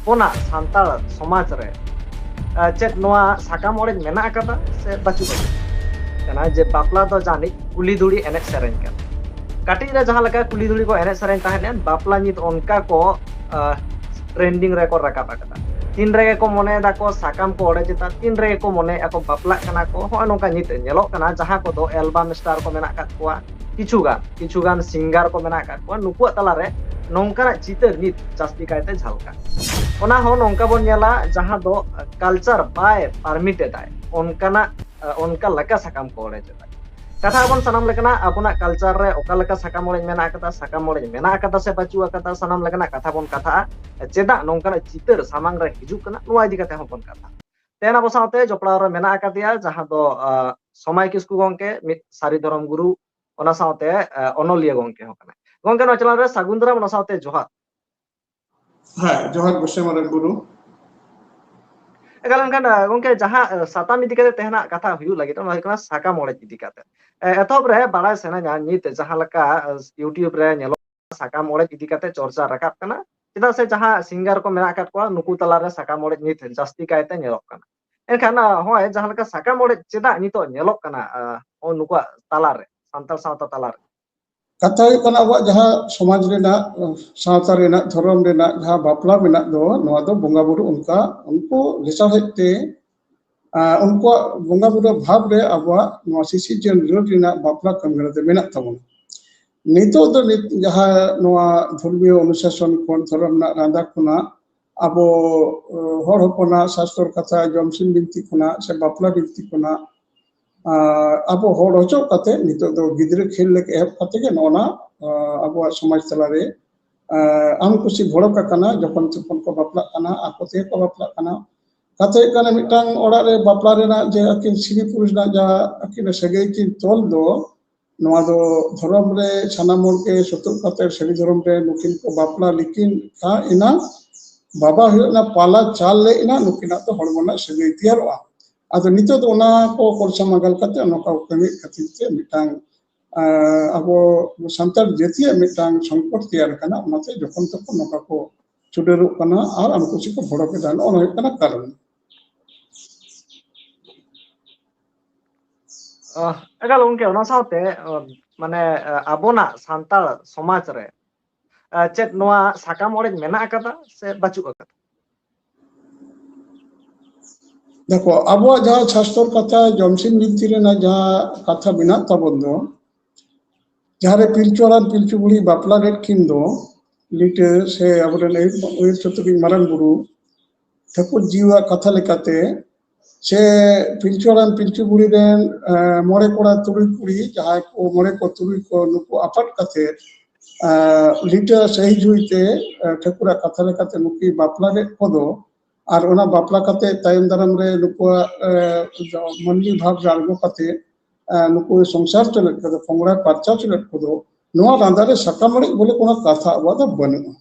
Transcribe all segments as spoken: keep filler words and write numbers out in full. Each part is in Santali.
ᱦᱚᱯᱚᱱᱟᱜ ᱥᱟᱱᱛᱟᱲ ᱥᱚᱢᱟᱡᱽ ᱨᱮ ᱪᱮᱫ ᱱᱚᱣᱟ ᱥᱟᱠᱟᱢ ᱚᱲᱮᱡ ᱢᱮᱱᱟᱜ ᱟᱠᱟᱫᱟ ᱥᱮ ᱵᱟᱹᱪᱩᱜ ᱟᱠᱟᱫᱟ? ᱠᱟᱱᱟ ᱡᱮ ᱵᱟᱯᱞᱟ ᱫᱚ ᱡᱟᱹᱱᱤᱡ ᱠᱩᱞᱤ ᱫᱷᱩᱲᱤ ᱮᱱᱮᱡ ᱥᱮᱨᱮᱧ ᱠᱟᱱᱟ᱾ ᱠᱟᱹᱴᱤᱡ ᱨᱮ ᱡᱟᱦᱟᱸ ᱞᱮᱠᱟ ᱠᱩᱞᱤ ᱫᱷᱩᱲᱤ ᱠᱚ ᱮᱱᱮᱡ ᱥᱮᱨᱮᱧ ᱛᱟᱦᱮᱸᱫ, ᱵᱟᱯᱞᱟ ᱧᱤᱛ ᱚᱱᱠᱟ ᱠᱚ ᱴᱨᱮᱱᱰᱤᱝ ᱨᱮᱠᱚ ᱨᱟᱠᱟᱵ ᱟᱠᱟᱫᱟ᱾ ᱛᱤᱱ ᱨᱮᱜᱮ ᱠᱚ ᱢᱚᱱᱮᱭᱮᱫᱟ ᱠᱚ ᱥᱟᱠᱟᱢ ᱠᱚ ᱚᱲᱮᱡ ᱮᱫᱟ, ᱛᱤᱱ ᱨᱮᱜᱮ ᱠᱚ ᱢᱚᱱᱮᱭᱮᱫᱟ ᱠᱚ ᱵᱟᱯᱞᱟᱜ ᱠᱟᱱᱟ ᱠᱚ, ᱦᱚᱸᱜᱼᱚᱭ ᱱᱚᱝᱠᱟ ᱧᱤᱛ ᱧᱮᱞᱚᱜ ᱠᱟᱱᱟ᱾ ᱡᱟᱦᱟᱸ ᱠᱚᱫᱚ ᱮᱞᱵᱟᱢ ᱥᱴᱟᱨ ᱠᱚ ᱢᱮᱱᱟᱜ ᱟᱠᱟᱫ ᱠᱚᱣᱟ, ᱠᱤᱪᱷᱩ ᱜᱟᱱ ᱠᱤᱪᱷᱩ ᱜᱟᱱ ᱥᱤᱝᱜᱟᱨ ᱠᱚ ᱢᱮᱱᱟᱜ ᱟᱠᱟᱫ ᱠᱚᱣᱟ, ᱱᱩᱠᱩᱣᱟᱜ ᱛᱟᱞᱟᱨᱮ ᱱᱚᱝᱠᱟᱱᱟᱜ ᱪᱤᱛᱟᱹᱨ ᱧᱤᱛ ᱡᱟᱹᱥᱛᱤ ᱠᱟᱭᱛᱮ ᱡᱷᱟᱞᱠᱟ᱾ ᱚᱱᱟ ᱦᱚᱸ ᱱᱚᱝᱠᱟ ᱵᱚᱱ ᱧᱮᱞᱟ ᱡᱟᱦᱟᱸ ᱫᱚ ᱠᱟᱞᱪᱟᱨ ᱵᱟᱭ ᱯᱟᱨᱢᱤᱴ ᱮᱫᱟᱭ ᱚᱱᱠᱟᱱᱟᱜ, ᱚᱱᱠᱟ ᱞᱮᱠᱟ ᱥᱟᱠᱟᱢ ᱠᱚ ᱚᱲᱮᱡ ᱮᱫᱟ᱾ ᱠᱟᱛᱷᱟ ᱵᱚᱱ ᱥᱟᱱᱟᱢ ᱞᱮᱠᱟᱱᱟᱜ ᱟᱵᱚᱱᱟᱜ ᱠᱟᱞᱪᱟᱨ ᱨᱮ ᱚᱠᱟ ᱞᱮᱠᱟ ᱥᱟᱠᱟᱢ ᱚᱲᱮᱡ ᱢᱮᱱᱟᱜ ᱟᱠᱟᱫᱟ, ᱥᱟᱠᱟᱢ ᱚᱲᱮᱡ ᱢᱮᱱᱟᱜ ᱟᱠᱟᱫᱟ ᱥᱮ ᱵᱟᱹᱪᱩᱜ ᱟᱠᱟᱫᱟ, ᱥᱟᱱᱟᱢ ᱞᱮᱠᱟᱱᱟᱜ ᱠᱟᱛᱷᱟ ᱵᱚᱱ ᱠᱟᱛᱷᱟᱜᱼᱟ᱾ ᱪᱮᱫᱟᱜ ᱱᱚᱝᱠᱟᱱᱟᱜ ᱪᱤᱛᱟᱹᱨ ᱥᱟᱢᱟᱝ ᱨᱮ ᱦᱤᱡᱩᱜ ᱠᱟᱱᱟ, ᱱᱚᱣᱟ ᱤᱫᱤ ᱠᱟᱛᱮ ᱦᱚᱸ ᱵᱚᱱ ᱠᱟᱛᱷᱟᱜᱼᱟ᱾ ᱛᱮᱦᱮᱧ ᱟᱵᱚ ᱥᱟᱶᱛᱮ ᱡᱚᱯᱲᱟᱣ ᱨᱮ ᱢᱮᱱᱟᱜ ᱟᱠᱟᱫᱮᱭᱟ ᱡᱟᱦᱟᱸ ᱫᱚ, ᱟᱸ, ᱥᱚᱢᱟᱭ ᱠᱤᱥᱠᱩ ᱜᱚᱝᱠᱮ, ᱢᱤᱫ ᱥᱟᱹᱨᱤ ᱫᱷᱚᱨᱚᱢ ᱜᱩᱨᱩ, ᱚᱱᱟ ᱥᱟᱶᱛᱮ, ᱟᱸ, ᱚᱱᱚᱞᱤᱭᱟᱹ ᱜᱚᱝᱠᱮ ᱦᱚᱸ ᱠᱟᱱᱟᱭ᱾ ᱜᱚᱝᱠᱮ, ᱱᱚᱣᱟ ᱪᱮᱱᱮᱞ ᱨᱮ ᱥᱟᱹᱜᱩᱱ ᱫᱟᱨᱟᱢ, ᱚᱱᱟ ᱥᱟᱶᱛᱮ ᱡᱚᱦᱟᱨ᱾ ᱦᱮᱸ, ᱡᱚᱦᱟᱨ ᱜᱚᱥᱮ ᱢᱟᱨᱟᱝ ᱵᱩᱨᱩ᱾ ᱮᱠᱟᱞ, ᱮᱱᱠᱷᱟᱱ, ᱟᱸ, ᱜᱚᱝᱠᱮ, ᱡᱟᱦᱟᱸ, ᱟᱸ, ᱥᱟᱛᱟᱢ ᱤᱫᱤ ᱠᱟᱛᱮ ᱛᱮᱦᱮᱧᱟᱜ ᱠᱟᱛᱷᱟ ᱦᱩᱭᱩᱜ ᱞᱟᱹᱜᱤᱫ, ᱚᱱᱟ ᱦᱩᱭᱩᱜ ᱠᱟᱱᱟ ᱥᱟᱠᱟᱢ ᱚᱲᱮᱡ ᱤᱫᱤ ᱠᱟᱛᱮ᱾ ᱮ, ᱮᱛᱚᱦᱚᱵ ᱨᱮ ᱵᱟᱲᱟᱭ ᱥᱟᱱᱟᱧᱟ, ᱱᱤᱛ ᱡᱟᱦᱟᱸ ᱞᱮᱠᱟ, ᱟᱸ, YouTube ᱨᱮ ᱧᱮᱞᱚᱜ ᱠᱟᱱᱟ, ᱥᱟᱠᱟᱢ ᱚᱲᱮᱡ ᱤᱫᱤ ᱠᱟᱛᱮ ᱪᱚᱨᱪᱟ ᱨᱟᱠᱟᱵ ᱠᱟᱱᱟ, ᱪᱮᱫᱟᱜ ᱥᱮ ᱡᱟᱦᱟᱸ ᱥᱤᱝᱜᱟᱨ ᱠᱚ ᱢᱮᱱᱟᱜ ᱟᱠᱟᱫ ᱠᱚᱣᱟ, ᱱᱩᱠᱩ ᱛᱟᱞᱟᱨᱮ ᱥᱟᱠᱟᱢ ᱚᱲᱮᱡ ᱱᱤᱛ ᱡᱟᱹᱥᱛᱤ ᱠᱟᱭᱛᱮ ᱧᱮᱞᱚᱜ ᱠᱟᱱᱟ᱾ ᱮᱱᱠᱷᱟᱱ, ᱟᱸ, ᱦᱚᱸᱜᱼᱚᱭ ᱡᱟᱦᱟᱸ ᱞᱮᱠᱟ ᱥᱟᱠᱟᱢ ᱚᱲᱮᱡ ᱪᱮᱫᱟᱜ ᱱᱤᱛᱚᱜ ᱧᱮᱞᱚᱜ ᱠᱟᱱᱟ, ᱟᱸ, ᱱᱚᱜᱼᱚ ᱱᱩᱠᱩᱣᱟᱜ ᱛᱟᱞᱟᱨᱮ, ᱥᱟᱱᱛᱟᱲ ᱥᱟᱶᱛᱟ ᱛᱟᱞᱟᱨᱮ? ᱠᱟᱛᱷᱟ ᱦᱩᱭᱩᱜ ᱠᱟᱱᱟ, ᱟᱵᱚᱣᱟᱜ ᱡᱟᱦᱟᱸ ᱥᱚᱢᱟᱡᱽ ᱨᱮᱱᱟᱜ, ᱥᱟᱶᱛᱟ ᱨᱮᱱᱟᱜ, ᱫᱷᱚᱨᱚᱢ ᱨᱮᱱᱟᱜ ᱡᱟᱦᱟᱸ ᱵᱟᱯᱞᱟ ᱢᱮᱱᱟᱜ ᱫᱚ, ᱱᱚᱣᱟ ᱫᱚ ᱵᱚᱸᱜᱟ ᱵᱩᱨᱩ ᱚᱱᱠᱟ ᱩᱱᱠᱩ ᱞᱮᱥᱟᱲᱦᱮᱫ ᱛᱮ, ᱟᱸ, ᱩᱱᱠᱩᱣᱟᱜ ᱵᱚᱸᱜᱟ ᱵᱩᱨᱩ ᱵᱷᱟᱵᱽ ᱨᱮ ᱟᱵᱚᱣᱟᱜ ᱱᱚᱣᱟ ᱥᱤᱥᱤᱨᱡᱚᱱ ᱨᱟᱹᱲ ᱨᱮᱱᱟᱜ ᱵᱟᱯᱞᱟ ᱠᱟᱹᱢᱤ ᱦᱚᱨᱟ ᱫᱚ ᱢᱮᱱᱟᱜ ᱛᱟᱵᱚᱱᱟ᱾ ᱱᱤᱛᱚᱜ ᱫᱚ ᱱᱤᱛ ᱡᱟᱦᱟᱸ ᱱᱚᱣᱟ ᱫᱷᱚᱨᱢᱤᱭᱚ ᱚᱱᱩᱥᱟᱥᱚᱱ ᱠᱷᱚᱱ, ᱫᱷᱚᱨᱚᱢ ᱨᱮᱱᱟᱜ ᱨᱟᱸᱫᱟ ᱠᱷᱚᱱᱟᱜ, ᱟᱵᱚ, ᱟᱸ, ᱦᱚᱲ ᱦᱚᱯᱚᱱᱟᱜ ᱥᱟᱥᱛᱚᱨ ᱠᱟᱛᱷᱟ, ᱡᱚᱢᱥᱤᱢ ᱵᱤᱱᱛᱤ ᱠᱷᱚᱱᱟᱜ ᱥᱮ ᱵᱟᱯᱞᱟ ᱵᱤᱱᱛᱤ ᱠᱷᱚᱱᱟᱜ, ᱟᱨ ᱟᱵᱚ ᱦᱚᱲ ᱚᱪᱚᱜ ᱠᱟᱛᱮ ᱱᱤᱛᱚᱜ ᱫᱚ ᱜᱤᱫᱽᱨᱟᱹ ᱠᱷᱮᱞ ᱞᱮᱠᱟ ᱮᱦᱚᱵ ᱠᱟᱛᱮ ᱜᱮ ᱱᱚᱜᱼᱚ ᱱᱟ, ᱟᱸ, ᱟᱵᱚᱣᱟᱜ ᱥᱚᱢᱟᱡᱽ ᱛᱟᱞᱟᱨᱮ, ᱟᱸ, ᱟᱢ ᱠᱩᱥᱤ ᱵᱷᱚᱲᱚᱠ ᱟᱠᱟᱱᱟ᱾ ᱡᱚᱠᱷᱚᱱ ᱛᱚᱠᱷᱚᱱ ᱠᱚ ᱵᱟᱯᱞᱟᱜ ᱠᱟᱱᱟ, ᱟᱠᱚ ᱛᱮᱜᱮ ᱠᱚ ᱵᱟᱯᱞᱟᱜ ᱠᱟᱱᱟ᱾ ᱠᱟᱛᱷᱟ ᱦᱩᱭᱩᱜ ᱠᱟᱱᱟ, ᱢᱤᱫᱴᱟᱝ ᱚᱲᱟᱜ ᱨᱮ ᱵᱟᱯᱞᱟ ᱨᱮᱱᱟᱜ ᱡᱮ ᱟᱹᱠᱤᱱ ᱥᱤᱨᱤ ᱯᱩᱨᱩᱥ ᱨᱮᱱᱟᱜ ᱡᱟᱦᱟᱸ ᱟᱹᱠᱤᱱ ᱥᱟᱹᱜᱟᱹᱭ ᱠᱤᱱ ᱛᱚᱞ ᱫᱚ, ᱱᱚᱣᱟ ᱫᱚ ᱫᱷᱚᱨᱚᱢ ᱨᱮ ᱥᱟᱱᱟᱢ ᱦᱚᱲ ᱜᱮ ᱥᱩᱛᱩᱜ ᱠᱟᱛᱮ ᱥᱟᱹᱨᱤ ᱫᱷᱚᱨᱚᱢ ᱨᱮ ᱱᱩᱠᱤᱱ ᱠᱚ ᱵᱟᱯᱞᱟ ᱞᱮᱠᱤᱱ ᱠᱷᱟᱱ ᱮᱱᱟᱝ ᱵᱟᱵᱟ ᱦᱩᱭᱩᱜ ᱨᱮᱱᱟᱜ ᱯᱟᱞᱟ ᱪᱟᱞ ᱞᱮ ᱮᱱᱟᱝ ᱱᱩᱠᱤᱱᱟᱜ ᱫᱚ ᱦᱚᱲᱢᱚ ᱨᱮᱱᱟᱜ ᱥᱟᱹᱜᱟᱹᱭ ᱛᱮᱭᱟᱨᱚᱜᱼᱟ᱾ ᱟᱫᱚ ᱱᱤᱛᱚᱜ ᱫᱚ ᱚᱱᱟ ᱠᱚ ᱠᱚᱞᱥᱟ ᱢᱟᱜᱟᱞ ᱠᱟᱛᱮ ᱱᱚᱝᱠᱟ ᱠᱚ ᱠᱟᱹᱢᱤᱭᱮᱫ ᱠᱷᱟᱹᱛᱤᱨ ᱛᱮ ᱢᱤᱫᱴᱟᱝ, ᱟᱸ, ᱟᱵᱚ ᱥᱟᱱᱛᱟᱲ ᱡᱟᱹᱛᱤᱭᱟᱜ ᱢᱤᱫᱴᱟᱝ ᱥᱚᱝᱠᱚᱴ ᱛᱮᱭᱟᱨ ᱟᱠᱟᱱᱟ᱾ ᱚᱱᱟᱛᱮ ᱡᱚᱠᱷᱚᱱ ᱛᱚᱠᱷᱚᱱ ᱱᱚᱝᱠᱟ ᱠᱚ, ᱪᱩᱰᱟᱹᱨᱚᱜ ᱠᱟᱱᱟ ᱟᱨ ᱟᱢᱠᱩᱥᱤ ᱠᱚ ᱵᱷᱚᱲᱚᱠ ᱮᱫᱟ᱾ ᱱᱚᱜᱼᱚ ᱱᱚᱣᱟ ᱦᱩᱭᱩᱜ ᱠᱟᱱᱟ ᱠᱟᱨᱚᱱ᱾ ᱮᱠᱟᱞ ᱜᱚᱢᱠᱮ, ᱚᱱᱟ ᱥᱟᱶᱛᱮ ᱢᱟᱱᱮ ᱟᱵᱚᱱᱟᱜ ᱥᱟᱱᱛᱟᱲ ᱥᱚᱢᱟᱡᱽ ᱨᱮ ᱪᱮᱫ ᱱᱚᱣᱟ ᱥᱟᱠᱟᱢ ᱚᱲᱮᱡ ᱢᱮᱱᱟᱜ ᱟᱠᱟᱫᱟ ᱥᱮ ᱵᱟᱹᱪᱩᱜ ᱟᱠᱟᱫᱟ? ᱫᱮᱠᱷᱚ, ᱟᱵᱚᱣᱟᱜ ᱡᱟᱦᱟᱸ ᱥᱟᱥᱛᱚᱨ ᱠᱟᱛᱷᱟ, ᱡᱚᱢᱥᱤᱢ ᱵᱤᱱᱛᱤ ᱨᱮᱱᱟᱜ ᱡᱟᱦᱟᱸ ᱠᱟᱛᱷᱟ ᱢᱮᱱᱟᱜ ᱛᱟᱵᱚᱱ ᱫᱚ, ᱡᱟᱦᱟᱸ ᱨᱮ ᱯᱤᱞᱪᱩ ᱦᱟᱲᱟᱢ ᱯᱤᱞᱪᱩ ᱵᱩᱲᱦᱤ ᱵᱟᱯᱞᱟ ᱞᱮᱫ ᱠᱤᱱ ᱫᱚ ᱞᱤᱴᱟᱹ ᱥᱮ ᱟᱵᱚᱨᱮᱱ ᱟᱹᱭᱩᱨ, ᱟᱹᱭᱩᱨ ᱥᱩᱛᱩᱜᱤᱡ ᱢᱟᱨᱟᱝ ᱵᱩᱨᱩ ᱴᱷᱟᱹᱠᱩᱨ ᱡᱤᱣᱤᱭᱟᱜ ᱠᱟᱛᱷᱟ ᱞᱮᱠᱟᱛᱮ, ᱥᱮ ᱯᱤᱞᱪᱩ ᱦᱟᱲᱟᱢ ᱯᱤᱞᱪᱩ ᱵᱩᱲᱦᱤ ᱨᱮᱱ ᱢᱚᱬᱮ ᱠᱚᱲᱟ ᱛᱩᱨᱩᱭ ᱠᱩᱲᱤ, ᱡᱟᱦᱟᱸᱭ ᱠᱚ ᱢᱚᱬᱮ ᱠᱚ ᱛᱩᱨᱩᱭ ᱠᱚ ᱱᱩᱠᱩ ᱟᱯᱟᱴ ᱠᱟᱛᱮ ᱞᱤᱴᱟᱹ ᱥᱟᱹᱦᱤ ᱡᱩᱦᱤ ᱛᱮ ᱴᱷᱟᱹᱠᱩᱨᱟᱜ ᱠᱟᱛᱷᱟ ᱞᱮᱠᱟᱛᱮ ᱱᱩᱠᱤᱱ ᱵᱟᱯᱞᱟ ᱞᱮᱫ ᱠᱚᱫᱚ, ᱟᱨ ᱚᱱᱟ ᱵᱟᱯᱞᱟ ᱠᱟᱛᱮ ᱛᱟᱭᱚᱢ ᱫᱟᱨᱟᱢ ᱨᱮ ᱱᱩᱠᱩᱣᱟᱜ ᱢᱟᱹᱱᱢᱤ ᱵᱷᱟᱵᱽ ᱨᱮ ᱟᱬᱜᱚ ᱠᱟᱛᱮ ᱱᱩᱠᱩ ᱥᱚᱝᱥᱟᱨ ᱪᱚᱞᱮᱫ ᱠᱚᱫᱚ, ᱯᱚᱝᱲᱟ ᱯᱟᱨᱪᱟᱣ ᱪᱚᱞᱮᱫ ᱠᱚᱫᱚ, ᱱᱚᱣᱟ ᱞᱟᱸᱫᱟ ᱨᱮ ᱥᱟᱠᱟᱢ ᱚᱲᱮᱡ ᱵᱚᱞᱮ ᱠᱳᱱᱳ ᱠᱟᱛᱷᱟ ᱟᱵᱚᱣᱟᱜ ᱫᱚ ᱵᱟᱹᱱᱩᱜᱼᱟ᱾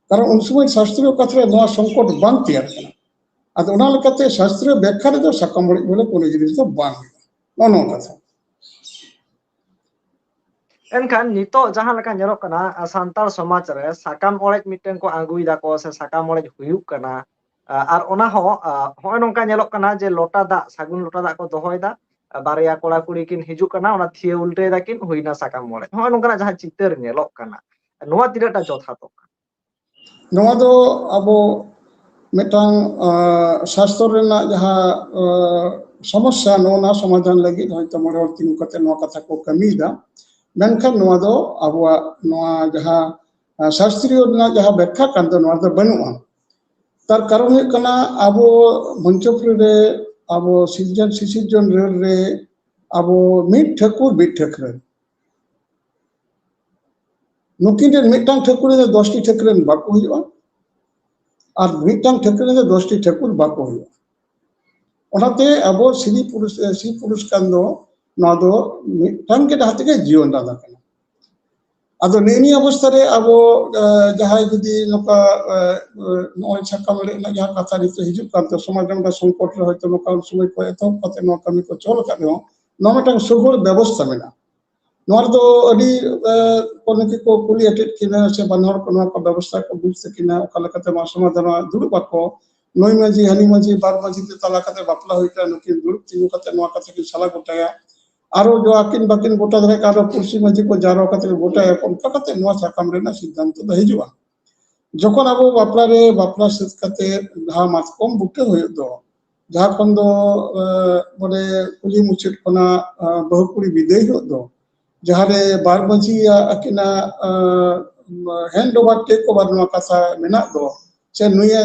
ᱠᱟᱨᱚᱱ ᱩᱱ ᱥᱚᱢᱚᱭ ᱥᱟᱥᱛᱨᱤᱭᱚ ᱠᱟᱛᱷᱟ ᱨᱮ ᱱᱚᱣᱟ ᱥᱚᱝᱠᱚᱴ ᱵᱟᱝ ᱛᱮᱭᱟᱨ ᱠᱟᱱᱟ᱾ ᱟᱫᱚ ᱚᱱᱟ ᱞᱮᱠᱟᱛᱮ ᱥᱟᱥᱛᱨᱤᱭᱚ ᱵᱮᱠᱠᱷᱟ ᱨᱮᱫᱚ ᱥᱟᱠᱟᱢ ᱚᱲᱮᱡ ᱵᱚᱞᱮ ᱠᱳᱱᱳ ᱡᱤᱱᱤᱥ ᱫᱚ ᱵᱟᱝ ᱦᱩᱭᱩᱜᱼᱟ᱾ ᱱᱚᱜᱼᱚ ᱱᱚᱣᱟ ᱠᱟᱛᱷᱟ᱾ ᱮᱱᱠᱷᱟᱱ ᱱᱤᱛᱚᱜ ᱡᱟᱦᱟᱸ ᱞᱮᱠᱟ ᱧᱮᱞᱚᱜ ᱠᱟᱱᱟ, ᱥᱟᱱᱛᱟᱲ ᱥᱚᱢᱟᱡᱽ ᱨᱮ ᱥᱟᱠᱟᱢ ᱚᱲᱮᱡ ᱢᱤᱫᱴᱮᱱ ᱠᱚ ᱟᱸᱜᱩᱭ ᱫᱟᱠᱚ ᱥᱮ ᱥᱟᱠᱟᱢ ᱚᱲᱮᱡ ᱦᱩᱭᱩᱜ ᱠᱟᱱᱟ, ᱟᱨ ᱚᱱᱟ ᱦᱚᱸ ᱱᱚᱜᱼᱚᱭ ᱱᱚᱝᱠᱟ ᱧᱮᱞᱚᱜ ᱠᱟᱱᱟ ᱡᱮ ᱞᱚᱴᱟ ᱫᱟᱜ, ᱥᱟᱹᱜᱩᱱ ᱞᱚᱴᱟ ᱫᱟᱜ ᱠᱚ ᱫᱚᱦᱚᱭᱮᱫᱟ, ᱵᱟᱨᱭᱟ ᱠᱚᱲᱟ ᱠᱩᱲᱤ ᱠᱤᱱ ᱦᱤᱡᱩᱜ ᱠᱟᱱᱟ, ᱚᱱᱟ ᱛᱷᱤᱭᱟᱹ ᱩᱞᱴᱟᱹᱭ ᱫᱟᱠᱤᱱ, ᱦᱩᱭᱱᱟ ᱥᱟᱠᱟᱢ ᱚᱲᱮᱡ᱾ ᱱᱚᱜᱼᱚᱭ ᱱᱚᱝᱠᱟᱱᱟᱜ ᱡᱟᱦᱟᱸ ᱪᱤᱛᱟᱹᱨ ᱧᱮᱞᱚᱜ ᱠᱟᱱᱟ, ᱱᱚᱣᱟ ᱛᱤᱱᱟᱹᱜ ᱴᱟ ᱡᱚᱛᱷᱟᱛᱚᱜ ᱠᱟᱱᱟ? ᱱᱚᱣᱟ ᱫᱚ ᱟᱵᱚ ᱢᱤᱫᱴᱟᱝ ᱥᱟᱥᱛᱚᱨ ᱨᱮᱱᱟᱜ ᱡᱟᱦᱟᱸ ᱥᱚᱢᱚᱥᱥᱟ, ᱱᱚᱣᱟ ᱥᱚᱢᱟᱫᱷᱟᱱ ᱞᱟᱹᱜᱤᱫ ᱦᱚᱭᱛᱳ ᱢᱚᱬᱮ ᱦᱚᱲ ᱛᱤᱸᱜᱩ ᱠᱟᱛᱮ ᱱᱚᱣᱟ ᱠᱟᱛᱷᱟ ᱠᱚ ᱠᱟᱹᱢᱤᱭᱮᱫᱟ᱾ ᱢᱮᱱᱠᱷᱟᱱ ᱱᱚᱣᱟ ᱫᱚ ᱟᱵᱚᱣᱟᱜ ᱱᱚᱣᱟ ᱡᱟᱦᱟᱸ ᱥᱟᱥᱛᱨᱤᱭᱚ ᱨᱮᱱᱟᱜ ᱡᱟᱦᱟᱸ ᱵᱮᱠᱠᱷᱟ ᱠᱟᱱ ᱫᱚ, ᱱᱚᱣᱟ ᱫᱚ ᱵᱟᱹᱱᱩᱜᱼᱟ᱾ ᱛᱟᱨ ᱠᱟᱨᱚᱱ ᱦᱩᱭᱩᱜ ᱠᱟᱱᱟ, ᱟᱵᱚ ᱢᱚᱧᱪᱚᱯᱩᱨᱤ ᱨᱮ, ᱟᱵᱚ ᱥᱤᱨᱡᱚᱱ ᱥᱤᱥᱤᱨᱡᱚᱱ ᱨᱟᱹᱲ ᱨᱮ ᱟᱵᱚ ᱢᱤᱫ ᱴᱷᱟᱹᱠᱩᱨ ᱢᱤᱫ ᱴᱷᱟᱹᱠᱨᱟᱹᱱ᱾ ᱱᱩᱠᱤᱱ ᱨᱮᱱ ᱢᱤᱫᱴᱟᱝ ᱴᱷᱟᱹᱠᱩᱨ ᱨᱮ ᱫᱚᱥᱴᱤ ᱴᱷᱟᱹᱠᱨᱟᱹᱱ ᱵᱟᱠᱚ ᱦᱩᱭᱩᱜᱼᱟ, ᱟᱨ ᱢᱤᱫᱴᱟᱝ ᱴᱷᱟᱹᱠᱨᱟᱹᱱ ᱨᱮ ᱫᱚᱥᱴᱤ ᱴᱷᱟᱹᱠᱩᱨ ᱵᱟᱠᱚ ᱦᱩᱭᱩᱜᱼᱟ᱾ ᱚᱱᱟᱛᱮ ᱟᱵᱚ ᱥᱨᱤ ᱯᱩᱨᱩᱥ, ᱥᱨᱤ ᱯᱩᱨᱩᱥ ᱠᱟᱱ ᱫᱚ ᱱᱚᱣᱟ ᱫᱚ ᱢᱤᱫᱴᱟᱝ ᱜᱮ ᱰᱟᱦᱟᱨ ᱛᱮᱜᱮ ᱡᱤᱭᱚᱱ ᱰᱟᱦᱟᱨ ᱠᱟᱱᱟ᱾ ᱟᱫᱚ ᱱᱤᱭᱟᱹ ᱚᱵᱚᱥᱛᱷᱟ ᱨᱮ ᱟᱵᱚ ᱡᱟᱦᱟᱸᱭ ᱡᱩᱫᱤ ᱱᱚᱝᱠᱟ ᱱᱚᱜᱼᱚᱭ ᱥᱟᱠᱟᱢ ᱚᱲᱮᱡ ᱨᱮᱱᱟᱜ ᱡᱟᱦᱟᱸ ᱠᱟᱛᱷᱟ ᱱᱤᱛᱚᱜ ᱦᱤᱡᱩᱜ ᱠᱟᱱ ᱛᱮ, ᱥᱚᱢᱟᱡᱽ ᱨᱮ ᱢᱤᱫᱴᱟᱝ ᱥᱚᱝᱠᱚᱴ ᱨᱮ ᱦᱚᱭᱛᱳ ᱱᱚᱝᱠᱟᱱ ᱥᱚᱢᱚᱭ ᱠᱚ ᱮᱛᱚᱦᱚᱵ ᱠᱟᱛᱮ ᱱᱚᱣᱟ ᱠᱟᱹᱢᱤ ᱠᱚ ᱪᱚᱞ ᱟᱠᱟᱫ ᱨᱮᱦᱚᱸ, ᱱᱚᱣᱟ ᱢᱤᱫᱴᱟᱝ ᱥᱩᱜᱩᱲ ᱵᱮᱵᱚᱥᱛᱷᱟ ᱢᱮᱱᱟᱜᱼᱟ᱾ ᱱᱚᱣᱟ ᱨᱮᱫᱚ ᱟᱹᱰᱤ ᱠᱚ ᱱᱩᱠᱩ ᱠᱚ ᱠᱩᱞᱤ ᱟᱴᱮᱫ ᱠᱤᱱᱟ ᱥᱮ ᱵᱟᱱᱟ ᱦᱚᱲ ᱠᱚ ᱱᱚᱣᱟ ᱠᱚ ᱵᱮᱵᱚᱥᱛᱷᱟ ᱠᱚ ᱵᱩᱡᱽ ᱛᱟᱹᱠᱤᱱᱟ, ᱚᱠᱟ ᱞᱮᱠᱟᱛᱮ ᱱᱚᱣᱟ ᱥᱚᱢᱟᱫᱷᱟᱱ ᱫᱩᱲᱩᱵ ᱟᱠᱚ, ᱱᱩᱭ ᱢᱟᱹᱡᱷᱤ ᱦᱟᱹᱱᱤ ᱢᱟᱹᱡᱷᱤ ᱵᱟᱨ ᱢᱟᱹᱡᱷᱤ ᱛᱮ ᱛᱟᱞᱟ ᱠᱟᱛᱮ ᱵᱟᱯᱞᱟ ᱦᱩᱭ ᱠᱟᱱᱟ, ᱱᱩᱠᱤᱱ ᱫᱩᱲᱩᱵ ᱛᱤᱸᱜᱩ ᱠᱟᱛᱮ ᱱᱚᱣᱟ ᱠᱟᱛᱷᱟ ᱠᱤᱱ ᱥᱟᱞᱟ ᱜᱚᱴᱟᱭᱟ᱾ ᱟᱨᱚ ᱡᱚ ᱟᱹᱠᱤᱱ ᱵᱟᱹᱠᱤᱱ ᱜᱚᱴᱟ ᱫᱟᱲᱮᱭᱟᱜ ᱠᱷᱟᱱ ᱟᱨᱚ ᱯᱩᱲᱥᱤ ᱢᱟᱹᱡᱷᱤ ᱠᱚ ᱡᱟᱨᱣᱟ ᱠᱟᱛᱮ ᱠᱚ ᱜᱚᱴᱟᱭᱟ, ᱚᱱᱠᱟ ᱠᱟᱛᱮ ᱱᱚᱣᱟ ᱥᱟᱠᱟᱢ ᱨᱮᱱᱟᱜ ᱥᱤᱫᱽᱫᱷᱟᱱᱛᱚ ᱫᱚ ᱦᱤᱡᱩᱜᱼᱟ᱾ ᱡᱚᱠᱷᱚᱱ ᱟᱵᱚ ᱵᱟᱯᱞᱟ ᱨᱮ, ᱵᱟᱯᱞᱟ ᱥᱟᱹᱛ ᱠᱟᱛᱮ ᱡᱟᱦᱟᱸ ᱢᱟᱛᱠᱚᱢ ᱵᱩᱴᱟᱹ ᱦᱩᱭᱩᱜ ᱫᱚ, ᱡᱟᱦᱟᱸ ᱠᱷᱚᱱ ᱫᱚ ᱢᱟᱱᱮ ᱠᱩᱞᱦᱤ ᱢᱩᱪᱟᱹᱫ ᱠᱷᱚᱱᱟᱜ ᱵᱟᱹᱦᱩ ᱠᱩᱲᱤ ᱵᱤᱫᱟᱹᱭ ᱦᱩᱭᱩᱜ ᱫᱚ, ᱡᱟᱦᱟᱸᱨᱮ ᱵᱟᱨ ᱢᱟᱹᱡᱷᱤᱭᱟᱜ ᱟᱹᱠᱤᱱᱟᱜ hand over take over ᱱᱚᱣᱟ ᱠᱟᱛᱷᱟ ᱢᱮᱱᱟᱜ ᱫᱚ, ᱥᱮ ᱱᱩᱭᱮ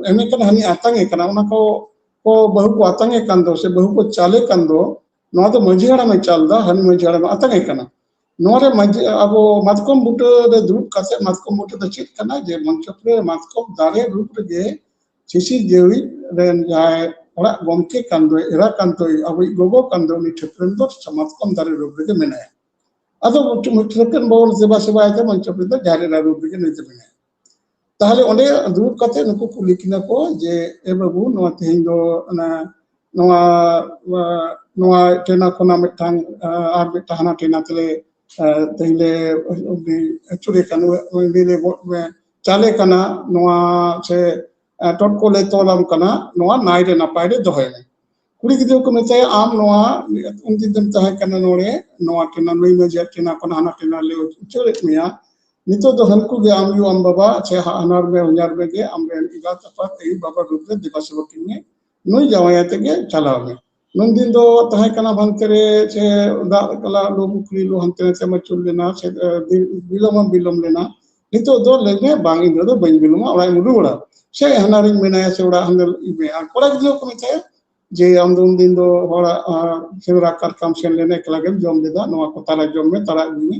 ᱮᱢᱮ ᱠᱟᱱᱟ ᱦᱟᱹᱱᱤ ᱟᱛᱟᱝ ᱮ ᱠᱟᱱᱟ, ᱚᱱᱟ ᱠᱚ ᱠᱚ ᱵᱟᱹᱦᱩ ᱠᱚ ᱟᱛᱟᱝ ᱮ ᱠᱟᱱ ᱫᱚ ᱥᱮ ᱵᱟᱹᱦᱩ ᱠᱚ ᱪᱟᱞᱮ ᱠᱟᱱ ᱫᱚ, ᱱᱚᱣᱟ ᱫᱚ ᱢᱟᱹᱡᱷᱤ ᱦᱟᱲᱟᱢᱮ ᱪᱟᱞ ᱫᱟ, ᱦᱟᱹᱱᱤ ᱢᱟᱹᱡᱷᱤ ᱦᱟᱲᱟᱢᱮ ᱟᱛᱟᱝ ᱮ ᱠᱟᱱᱟ᱾ ᱱᱚᱣᱟ ᱨᱮ ᱢᱟᱹᱡᱷᱤ, ᱟᱵᱚ ᱢᱟᱛᱠᱚᱢ ᱵᱩᱴᱟᱹ ᱨᱮ ᱫᱩᱲᱩᱵ ᱠᱟᱛᱮ, ᱢᱟᱛᱠᱚᱢ ᱵᱩᱴᱟᱹ ᱫᱚ ᱪᱮᱫ ᱠᱟᱱᱟ? ᱡᱮ ᱢᱚᱧᱪᱚᱯᱩᱨᱤ ᱨᱮ ᱢᱟᱛᱠᱚᱢ ᱫᱟᱨᱮ ᱨᱩᱯ ᱨᱮᱜᱮ ᱥᱤᱥᱤᱨ ᱡᱤᱣᱤ ᱨᱮᱱ ᱡᱟᱦᱟᱸᱭ ᱚᱲᱟᱜ ᱜᱚᱢᱠᱮ ᱠᱟᱱ ᱫᱚᱭ, ᱮᱨᱟ ᱠᱟᱱ ᱫᱚᱭ, ᱟᱵᱚᱭᱤᱡ ᱜᱚᱜᱚ ᱠᱟᱱ ᱫᱚᱭ, ᱩᱱᱤ ᱴᱷᱟᱹᱠᱨᱟᱹᱱ ᱫᱚ ᱢᱟᱛᱠᱚᱢ ᱫᱟᱨᱮ ᱨᱩᱯ ᱨᱮᱜᱮ ᱢᱮᱱᱟᱭᱟ᱾ ᱟᱫᱚ ᱴᱷᱟᱹᱠᱨᱟᱹᱱ ᱵᱟᱵᱚᱱ ᱥᱮᱵᱟ ᱥᱮᱵᱟᱭ ᱛᱮ ᱢᱚᱧᱪᱚᱯᱩᱨᱤ ᱫᱚ ᱡᱟᱦᱮᱨ ᱮᱨᱟ ᱨᱩᱯ ᱨᱮᱜᱮ ᱱᱩᱭ ᱫᱚ ᱢᱮᱱᱟᱭᱟ᱾ ᱛᱟᱦᱞᱮ ᱚᱸᱰᱮ ᱫᱩᱲᱩᱵ ᱠᱟᱛᱮ ᱱᱩᱠᱩ ᱠᱩᱞᱤ ᱠᱤᱱᱟ ᱠᱚ ᱡᱮ, "ᱮ ᱵᱟᱹᱵᱩ, ᱱᱚᱣᱟ ᱛᱮᱦᱮᱧ ᱫᱚ ᱚᱱᱟ, ᱱᱚᱣᱟ, ᱱᱚᱣᱟ ᱴᱮᱱᱟ ᱠᱷᱚᱱᱟᱜ ᱢᱤᱫᱴᱟᱝ, ᱟᱨ ᱢᱤᱫᱴᱟᱝ ᱦᱟᱱᱟ ᱴᱮᱱᱟ ᱛᱮᱞᱮ, ᱛᱮᱦᱮᱧ ᱞᱮ ᱟᱹᱪᱩᱨᱮ ᱠᱟᱱ, ᱩᱱᱤ ᱞᱮ ᱜᱚ-, ᱪᱟᱞᱮ ᱠᱟᱱᱟ, ᱱᱚᱣᱟ ᱥᱮ ᱴᱚᱴᱠᱚ ᱞᱮ ᱛᱚᱞᱟᱢ ᱠᱟᱱᱟ, ᱱᱚᱣᱟ ᱱᱟᱭ ᱨᱮ ᱱᱟᱯᱟᱭ ᱨᱮ ᱫᱚᱦᱚᱭ ᱢᱮ᱾" ᱠᱩᱲᱤ ᱜᱤᱫᱽᱨᱟᱹ ᱠᱚ ᱢᱮᱛᱟᱭᱟ, "ᱟᱢ ᱱᱚᱣᱟ ᱩᱱᱫᱤᱱ ᱫᱚᱢ ᱛᱟᱦᱮᱸ ᱠᱟᱱᱟ ᱱᱚᱰᱮ, ᱱᱚᱣᱟ ᱴᱮᱱᱟ, ᱱᱩᱭ ᱢᱟᱹᱡᱷᱤᱭᱟᱜ ᱴᱮᱱᱟ ᱠᱷᱚᱱ ᱦᱟᱱᱟ ᱴᱮᱱᱟ ᱞᱮ ᱩᱪᱟᱹᱲᱮᱫ ᱢᱮᱭᱟ, ᱱᱤᱛᱚᱜ ᱫᱚ ᱦᱟᱹᱱᱠᱩ ᱜᱮ ᱟᱢ ᱭᱩ ᱟᱢ ᱵᱟᱵᱟ ᱥᱮ ᱦᱟᱱᱦᱟᱨ ᱢᱮ ᱦᱚᱧᱦᱟᱨ ᱢᱮ ᱜᱮ ᱟᱢᱨᱮᱱ ᱮᱸᱜᱟᱛ ᱟᱯᱟᱛ ᱟᱹᱭᱩ ᱵᱟᱵᱟ ᱨᱩᱯ ᱨᱮ ᱫᱮᱵᱟ ᱥᱮᱵᱟ ᱠᱤᱱ ᱢᱮ, ᱱᱩᱭ ᱡᱟᱶᱟᱭ ᱟᱛᱮ ᱜᱮ ᱪᱟᱞᱟᱣ ᱢᱮ᱾ ᱱᱩᱱᱫᱤᱱ ᱫᱚ ᱛᱟᱦᱮᱸ ᱠᱟᱱᱟ ᱦᱟᱱᱛᱮ ᱨᱮ ᱥᱮ ᱫᱟᱜ ᱠᱟᱞᱟ ᱞᱩ ᱯᱩᱠᱷᱨᱤ ᱞᱩ ᱦᱟᱱᱛᱮ ᱱᱟᱛᱮ ᱢᱟᱹᱪᱩᱨ ᱞᱮᱱᱟ ᱥᱮ, ᱮ, ᱵᱤ-, ᱵᱤᱞᱚᱢ ᱦᱚᱸ ᱵᱤᱞᱚᱢ ᱞᱮᱱᱟ᱾ ᱱᱤᱛᱚᱜ ᱫᱚ ᱞᱟᱹᱭ ᱢᱮ, ᱵᱟᱝ, ᱤᱧ ᱫᱚ ᱵᱟᱹᱧ ᱵᱤᱞᱚᱢᱟ, ᱚᱲᱟᱜ ᱤᱧ ᱩᱰᱩᱠ ᱵᱟᱲᱟ ᱥᱮ ᱦᱟᱱᱦᱟᱨᱤᱧ ᱢᱮᱱᱟᱭᱟ ᱥᱮ ᱚᱲᱟᱜ ᱦᱟᱱᱮ ᱤᱭᱟᱹ ᱢᱮ᱾ ᱟᱨ ᱠᱚᱲᱟ ᱜᱤᱫᱽᱨᱟᱹ ᱠᱚ ᱢᱮᱛᱟᱭᱟ ᱡᱮ, "ᱟᱢ ᱫᱚ ᱩᱱᱫᱤᱱ ᱫᱚ ᱦᱚᱲᱟᱜ, ᱟ, ᱥᱮᱸᱫᱽᱨᱟ ᱠᱟᱨᱠᱟᱢ ᱥᱮᱱ ᱞᱮᱱᱟ, ᱮᱠᱞᱟ ᱜᱮᱢ ᱡᱚᱢ ᱞᱮᱫᱟ, ᱱᱚᱣᱟ ᱠᱚ ᱛᱟᱨᱟ ᱡᱚᱢ ᱢᱮ, ᱛᱟᱨᱟ ᱟᱹᱜᱩᱭ ᱢᱮ᱾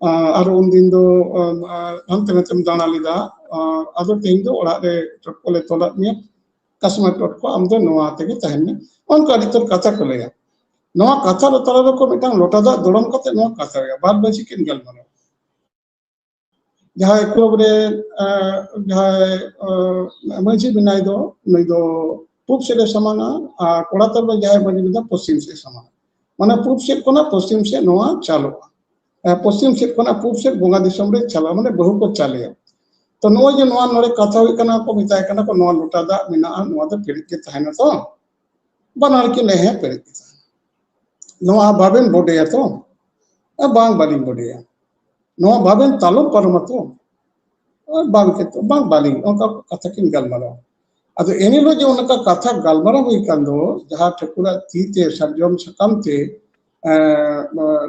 ᱟ, ᱟᱨ ᱩᱱᱫᱤᱱ ᱫᱚ, ᱟ, ᱟ, ᱦᱟᱱᱛᱮ ᱱᱟᱛᱮᱢ ᱫᱟᱬᱟ ᱞᱮᱫᱟ, ᱟ, ᱟᱫᱚ ᱛᱮᱦᱮᱧ ᱫᱚ ᱚᱲᱟᱜ ᱨᱮ ᱪᱚᱴᱠᱚ ᱞᱮ ᱛᱚᱞᱟᱫ ᱢᱮᱭᱟ, ᱠᱟᱥᱢᱟᱨ ᱪᱚᱴᱠᱚ, ᱟᱢ ᱫᱚ ᱱᱚᱣᱟ ᱛᱮᱜᱮ ᱛᱟᱦᱮᱱ ᱢᱮ᱾" ᱚᱱᱠᱟ ᱟᱹᱰᱤ ᱩᱛᱟᱹᱨ ᱠᱟᱛᱷᱟ ᱠᱚ ᱞᱟᱹᱭᱟ᱾ ᱱᱚᱣᱟ ᱠᱟᱛᱷᱟ ᱫᱚ ᱛᱟᱞᱟ ᱨᱮᱠᱚ ᱢᱤᱫᱴᱟᱝ ᱞᱚᱴᱟ ᱫᱟᱜ ᱫᱚᱲᱚᱢ ᱠᱟᱛᱮ ᱱᱚᱣᱟ ᱠᱟᱛᱷᱟ ᱨᱮᱭᱟᱜ ᱵᱟᱨ ᱢᱟᱹᱡᱷᱤ ᱠᱤᱱ ᱜᱟᱞᱢᱟᱨᱟᱣᱟ᱾ ᱡᱟᱦᱟᱸᱭ ᱠᱞᱟᱵᱽ ᱨᱮ, ᱮ, ᱡᱟᱦᱟᱸᱭ, ᱮ, ᱢᱟᱹᱡᱷᱤ ᱢᱮᱱᱟᱭ ᱫᱚ, ᱱᱩᱭ ᱫᱚ ᱯᱩᱵ ᱥᱮᱫ ᱮ ᱥᱟᱢᱟᱝᱟ, ᱟᱨ ᱠᱚᱲᱟ ᱛᱟᱞᱟ ᱨᱮ ᱡᱟᱦᱟᱸᱭ ᱢᱟᱹᱡᱷᱤ ᱢᱮᱱᱟᱭ ᱫᱚ ᱯᱚᱥᱪᱤᱢ ᱥᱮᱫ ᱮ ᱥᱟᱢᱟᱝᱟ᱾ ᱢᱟᱱᱮ ᱯᱩᱵ ᱥᱮᱫ ᱠᱷᱚᱱᱟᱜ ᱯᱚᱥᱪᱤᱢ ᱥᱮᱫ ᱱᱚᱣᱟ ᱪᱟᱞᱚᱜᱼᱟ᱾ ᱯᱚᱥᱪᱤᱢ ᱥᱮᱫ ᱠᱷᱚᱱᱟᱜ ᱯᱩᱵ ᱥᱮᱫ ᱵᱚᱸᱜᱟ ᱫᱤᱥᱚᱢ ᱨᱮ ᱪᱟᱞᱟᱜᱼᱟ, ᱢᱟᱱᱮ ᱵᱟᱹᱦᱩ ᱠᱚ ᱪᱟᱞᱮᱭᱟ᱾ ᱛᱚ ᱱᱚᱜᱼᱚᱭ ᱡᱮ ᱱᱚᱣᱟ ᱱᱚᱰᱮ ᱠᱟᱛᱷᱟ ᱦᱩᱭᱩᱜ ᱠᱟᱱᱟ, ᱠᱚ ᱢᱮᱛᱟᱭ ᱠᱟᱱᱟ ᱠᱚ, ᱱᱚᱣᱟ ᱞᱚᱴᱟ ᱫᱟᱜ ᱢᱮᱱᱟᱜᱼᱟ, ᱱᱚᱣᱟ ᱫᱚ ᱯᱮᱨᱮᱡ ᱜᱮ ᱛᱟᱦᱮᱱᱟ ᱛᱚ? ᱵᱟᱱᱟᱨ ᱠᱤᱱ ᱞᱟᱹᱭᱟ, ᱦᱮᱸ, ᱯᱮᱨᱮᱡ ᱜᱮ ᱛᱟᱦᱮᱱᱟ᱾ ᱱᱚᱣᱟ ᱵᱟᱵᱮᱱ ᱵᱚᱰᱮᱭᱟ ᱛᱚ? ᱵᱟᱝ, ᱵᱟᱹᱞᱤᱧ ᱵᱚᱰᱮᱭᱟ᱾ ᱱᱚᱣᱟ ᱵᱟᱵᱮᱱ ᱛᱟᱞᱚᱢ ᱯᱟᱨᱚᱢᱟ ᱛᱚ? ᱵᱟᱝ, ᱵᱟᱝ, ᱵᱟᱹᱞᱤᱧ, ᱚᱱᱠᱟ ᱠᱟᱛᱷᱟ ᱠᱤᱱ ᱜᱟᱞᱢᱟᱨᱟᱣ᱾ ᱟᱫᱚ ᱮᱱ ᱦᱤᱞᱳᱜ ᱡᱮ ᱚᱱᱠᱟ ᱠᱟᱛᱷᱟ ᱜᱟᱞᱢᱟᱨᱟᱣ ᱦᱩᱭ ᱠᱟᱱ ᱫᱚ, ᱡᱟᱦᱟᱸ ᱴᱷᱟᱹᱠᱩᱨᱟᱜ ᱛᱤ ᱛᱮ ᱥᱟᱨᱡᱚᱢ ᱥᱟᱠᱟᱢ ᱛᱮ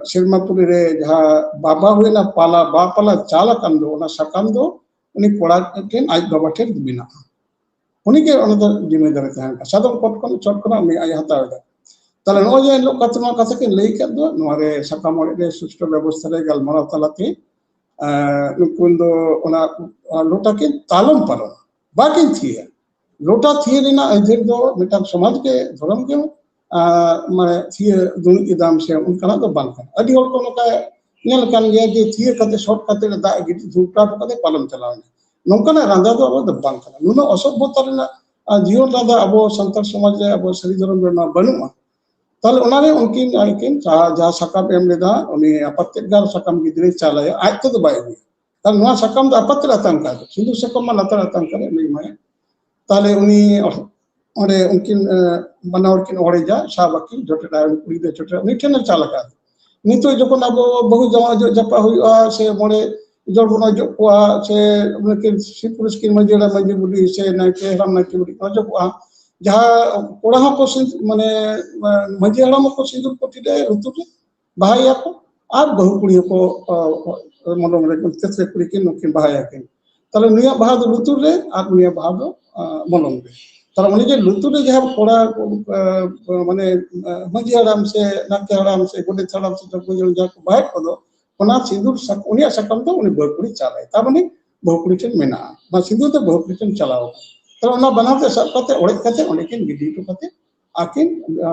ᱥᱮᱨᱢᱟᱯᱩᱨᱤ ᱨᱮ ᱡᱟᱦᱟᱸ ᱵᱟᱵᱟ ᱦᱩᱭᱱᱟ ᱯᱟᱞᱟ, ᱵᱟ ᱯᱟᱞᱟ ᱪᱟᱞ ᱟᱠᱟᱱ ᱫᱚ, ᱚᱱᱟ ᱥᱟᱠᱟᱢ ᱫᱚ ᱩᱱᱤ ᱠᱚᱲᱟ ᱴᱷᱮᱱ, ᱟᱡ ᱵᱟᱵᱟ ᱴᱷᱮᱱ ᱢᱮᱱᱟᱜᱼᱟ᱾ ᱩᱱᱤᱜᱮ ᱚᱱᱟ ᱫᱚ ᱡᱤᱢᱟᱹᱫᱟᱨᱮ ᱛᱟᱦᱮᱸ ᱠᱟᱱᱟ, ᱥᱟᱫᱚᱢ ᱠᱚᱴ ᱠᱷᱚᱱ, ᱪᱚᱴ ᱠᱷᱚᱱᱟᱜ ᱩᱱᱤ ᱟᱡ ᱮ ᱦᱟᱛᱟᱣ ᱮᱫᱟ᱾ ᱛᱟᱦᱞᱮ ᱱᱚᱜᱼᱚᱭ ᱡᱮ ᱮᱱ ᱦᱤᱞᱳᱜ ᱠᱟᱛᱷᱟ, ᱱᱚᱣᱟ ᱠᱟᱛᱷᱟ ᱠᱤᱱ ᱞᱟᱹᱭ ᱠᱮᱫ ᱫᱚ, ᱱᱚᱣᱟ ᱨᱮ ᱥᱟᱠᱟᱢ ᱚᱲᱮᱡ ᱨᱮ ᱥᱩᱥᱴᱷᱩ ᱵᱮᱵᱚᱥᱛᱷᱟ ᱨᱮ ᱜᱟᱞᱢᱟᱨᱟᱣ ᱛᱟᱞᱟᱛᱮ ᱱᱩᱠᱤᱱ ᱫᱚ ᱚᱱᱟ ᱞᱚᱴᱟ ᱠᱤᱱ ᱛᱟᱞᱚᱢ ᱯᱟᱨᱚᱢ, ᱵᱟᱠᱤᱱ ᱛᱷᱤᱭᱟ᱾ ᱞᱚᱴᱟ ᱛᱷᱤᱭᱟᱹ ᱨᱮᱱᱟᱜ ᱟᱹᱭᱫᱟᱹᱨ ᱫᱚ ᱢᱤᱫᱴᱟᱝ ᱥᱚᱢᱟᱡᱽ ᱜᱮ, ᱫᱷᱚᱨᱚᱢ ᱜᱮ ᱢᱟᱱᱮ ᱛᱷᱤᱭᱟᱹ ᱫᱩᱲᱩᱵ ᱮᱫᱟᱢ ᱥᱮ ᱚᱱᱠᱟᱱᱟᱜ ᱫᱚ ᱵᱟᱝ ᱠᱟᱱᱟ᱾ ᱟᱹᱰᱤ ᱦᱚᱲ ᱠᱚ ᱱᱚᱝᱠᱟ ᱧᱮᱞ ᱟᱠᱟᱱ ᱜᱮᱭᱟ ᱡᱮ ᱛᱷᱤᱭᱟᱹ ᱠᱟᱛᱮ, ᱥᱚᱴ ᱠᱟᱛᱮ ᱫᱟᱜ ᱜᱤᱰᱤ ᱫᱷᱩᱞ ᱴᱟᱯ ᱠᱟᱛᱮ ᱯᱟᱞᱚᱱ ᱪᱟᱞᱟᱣ ᱮᱱᱟ᱾ ᱱᱚᱝᱠᱟᱱᱟᱜ ᱨᱟᱸᱫᱟ ᱫᱚ ᱟᱵᱚ ᱫᱚ ᱵᱟᱝ ᱠᱟᱱᱟ᱾ ᱱᱩᱱᱟᱹᱜ ᱚᱥᱚᱵᱷᱚᱛᱟ ᱨᱮᱱᱟᱜ ᱡᱤᱭᱚᱱ ᱨᱟᱸᱫᱟ ᱟᱵᱚ ᱥᱟᱱᱛᱟᱲ ᱥᱚᱢᱟᱡᱽ ᱨᱮ, ᱟᱵᱚ ᱥᱟᱹᱨᱤ ᱫᱷᱚᱨᱚᱢ ᱨᱮ ᱱᱚᱣᱟ ᱵᱟᱹᱱᱩᱜᱼᱟ᱾ ᱛᱟᱦᱞᱮ ᱚᱱᱟᱨᱮ ᱩᱱᱠᱤᱱ ᱟᱨᱠᱤᱱ ᱡᱟᱦᱟᱸ, ᱡᱟᱦᱟᱸ ᱥᱟᱠᱟᱢ ᱮᱢ ᱞᱮᱫᱟ, ᱩᱱᱤ ᱟᱯᱟᱛ ᱛᱮᱫ ᱜᱟᱨ ᱥᱟᱠᱟᱢ ᱜᱤᱫᱽᱨᱟᱹᱭ ᱪᱟᱞᱟᱭᱟ, ᱟᱡ ᱛᱮᱫᱚ ᱵᱟᱭ ᱟᱹᱜᱩᱭᱟ᱾ ᱛᱟᱦᱞᱮ ᱱᱚᱣᱟ ᱥᱟᱠᱟᱢ ᱫᱚ ᱟᱯᱟᱛ ᱨᱮ ᱟᱛᱟᱝ ᱠᱟᱜ ᱫᱚ, ᱥᱤᱸᱫᱩᱨ ᱥᱟᱠᱟᱢ ᱢᱟ ᱞᱟᱛᱟᱨ ᱟᱛᱟᱝ ᱠᱟᱜ ᱨᱮ ᱩᱱᱤ ᱮᱢᱟᱭᱟ᱾ ᱛᱟᱦᱞᱮ ᱩᱱᱤ ᱚᱸᱰᱮ ᱩᱱᱠᱤᱱ ᱵᱟᱱᱟ ᱦᱚᱲ ᱠᱤᱱ ᱚᱲᱮᱡᱟ, ᱥᱟᱵ ᱟᱹᱠᱤᱱ, ᱡᱚᱴᱮᱫ ᱟᱭ ᱩᱱᱤ ᱠᱩᱲᱤ ᱜᱤᱫᱽᱨᱟᱹ ᱡᱚᱴᱮᱫ, ᱩᱱᱤ ᱴᱷᱮᱱᱮ ᱪᱟᱞ ᱟᱠᱟᱫ᱾ ᱱᱤᱛᱚᱜ ᱡᱚᱠᱷᱚᱱ ᱟᱵᱚ ᱵᱟᱹᱦᱩ ᱡᱟᱶᱟᱭ ᱡᱚᱜ ᱡᱟᱯᱟᱜ ᱦᱩᱭᱩᱜᱼᱟ, ᱥᱮ ᱢᱚᱬᱮ ᱡᱚᱲ ᱵᱚᱱ ᱚᱡᱚᱜ ᱠᱚᱣᱟ, ᱥᱮ ᱩᱱᱠᱤᱱ ᱥᱤ ᱯᱩᱨᱩᱥ ᱠᱤᱱ ᱢᱟᱹᱡᱷᱤ ᱦᱟᱲᱟᱢ, ᱢᱟᱹᱡᱷᱤ ᱵᱩᱰᱷᱤ, ᱥᱮ ᱱᱟᱭᱠᱮ ᱦᱟᱲᱟᱢ, ᱱᱟᱭᱠᱮ ᱵᱩᱰᱷᱤ ᱠᱤᱱ ᱚᱡᱚᱜᱚᱜᱼᱟ, ᱡᱟᱦᱟᱸ ᱠᱚᱲᱟ ᱦᱚᱸᱠᱚ ᱥᱤᱸᱫ-, ᱢᱟᱱᱮ, ᱢᱟᱹᱡᱷᱤ ᱦᱟᱲᱟᱢ ᱦᱚᱸᱠᱚ ᱥᱤᱸᱫᱩᱨ ᱠᱚ ᱴᱤᱰᱟᱹ ᱞᱩᱛᱩᱨ ᱨᱮ, ᱵᱟᱦᱟᱭᱮᱭᱟ ᱠᱚ, ᱟᱨ ᱵᱟᱹᱦᱩ ᱠᱩᱲᱤ ᱦᱚᱸᱠᱚ, ᱚ, ᱚ, ᱢᱚᱞᱚᱝ ᱨᱮ, ᱛᱮᱛᱨᱮ ᱠᱩᱲᱤ ᱠᱤᱱ ᱱᱩᱠᱤᱱ ᱵᱟᱦᱟᱭᱟ ᱠᱤᱱ᱾ ᱛᱟᱦᱞᱮ ᱱᱩᱭᱟᱜ ᱵᱟᱦᱟ ᱫᱚ ᱞᱩᱛᱩᱨ ᱨᱮ ᱟᱨ ᱱᱩᱭᱟᱜ ᱵᱟᱦᱟ ᱫᱚ, ᱟ, ᱢᱚᱞᱚᱝ ᱨᱮ᱾ ᱛᱟᱦᱞᱮ ᱩᱱᱤ ᱡᱮ ᱞᱩᱛᱩᱨ ᱨᱮ ᱡᱟᱦᱟᱸ ᱠᱚᱲᱟ, ᱟ, ᱢᱟᱱᱮ, ᱟ, ᱢᱟᱹᱡᱷᱤ ᱦᱟᱲᱟᱢ ᱥᱮ ᱱᱟᱭᱠᱮ ᱦᱟᱲᱟᱢ ᱥᱮ ᱜᱚᱰᱮᱛ ᱦᱟᱲᱟᱢ ᱥᱮ ᱡᱚᱜᱽ ᱢᱟᱹᱡᱷᱤ ᱦᱟᱲᱟᱢ ᱡᱟᱦᱟᱸ ᱠᱚ ᱵᱟᱦᱟᱭᱮᱫ ᱠᱚᱫᱚ, ᱚᱱᱟ ᱥᱤᱸᱫᱩᱨ ᱥᱟᱠ-, ᱩᱱᱤᱭᱟᱜ ᱥᱟᱠᱟᱢ ᱫᱚ ᱩᱱᱤ ᱵᱟᱹᱦᱩ ᱠᱩᱲᱤ ᱪᱟᱞᱟᱭ᱾ ᱛᱟᱨ ᱢᱟᱱᱮ ᱵᱟᱹᱦᱩ ᱠᱩᱲᱤ ᱴᱷᱮᱱ ᱢᱮᱱᱟᱜᱼᱟ, ᱚᱱᱟ ᱥᱤᱸᱫᱩᱨ ᱫᱚ ᱵᱟᱹᱦᱩ ᱠᱩᱲᱤ ᱴᱷᱮᱱ ᱪᱟᱞᱟᱣ ᱟᱠᱟᱱᱟ᱾ ᱛᱟᱦᱞᱮ ᱚᱱᱟ ᱵᱟᱱᱟᱨ ᱛᱮ ᱥᱟᱵ ᱠᱟᱛᱮ, ᱚᱲᱮᱡ ᱠᱟᱛᱮ, ᱚᱸᱰᱮ ᱠᱤᱱ ᱜᱤᱰᱤ ᱦᱚᱴᱚ ᱠᱟᱛᱮ ᱟᱹᱠᱤᱱ, ᱟ,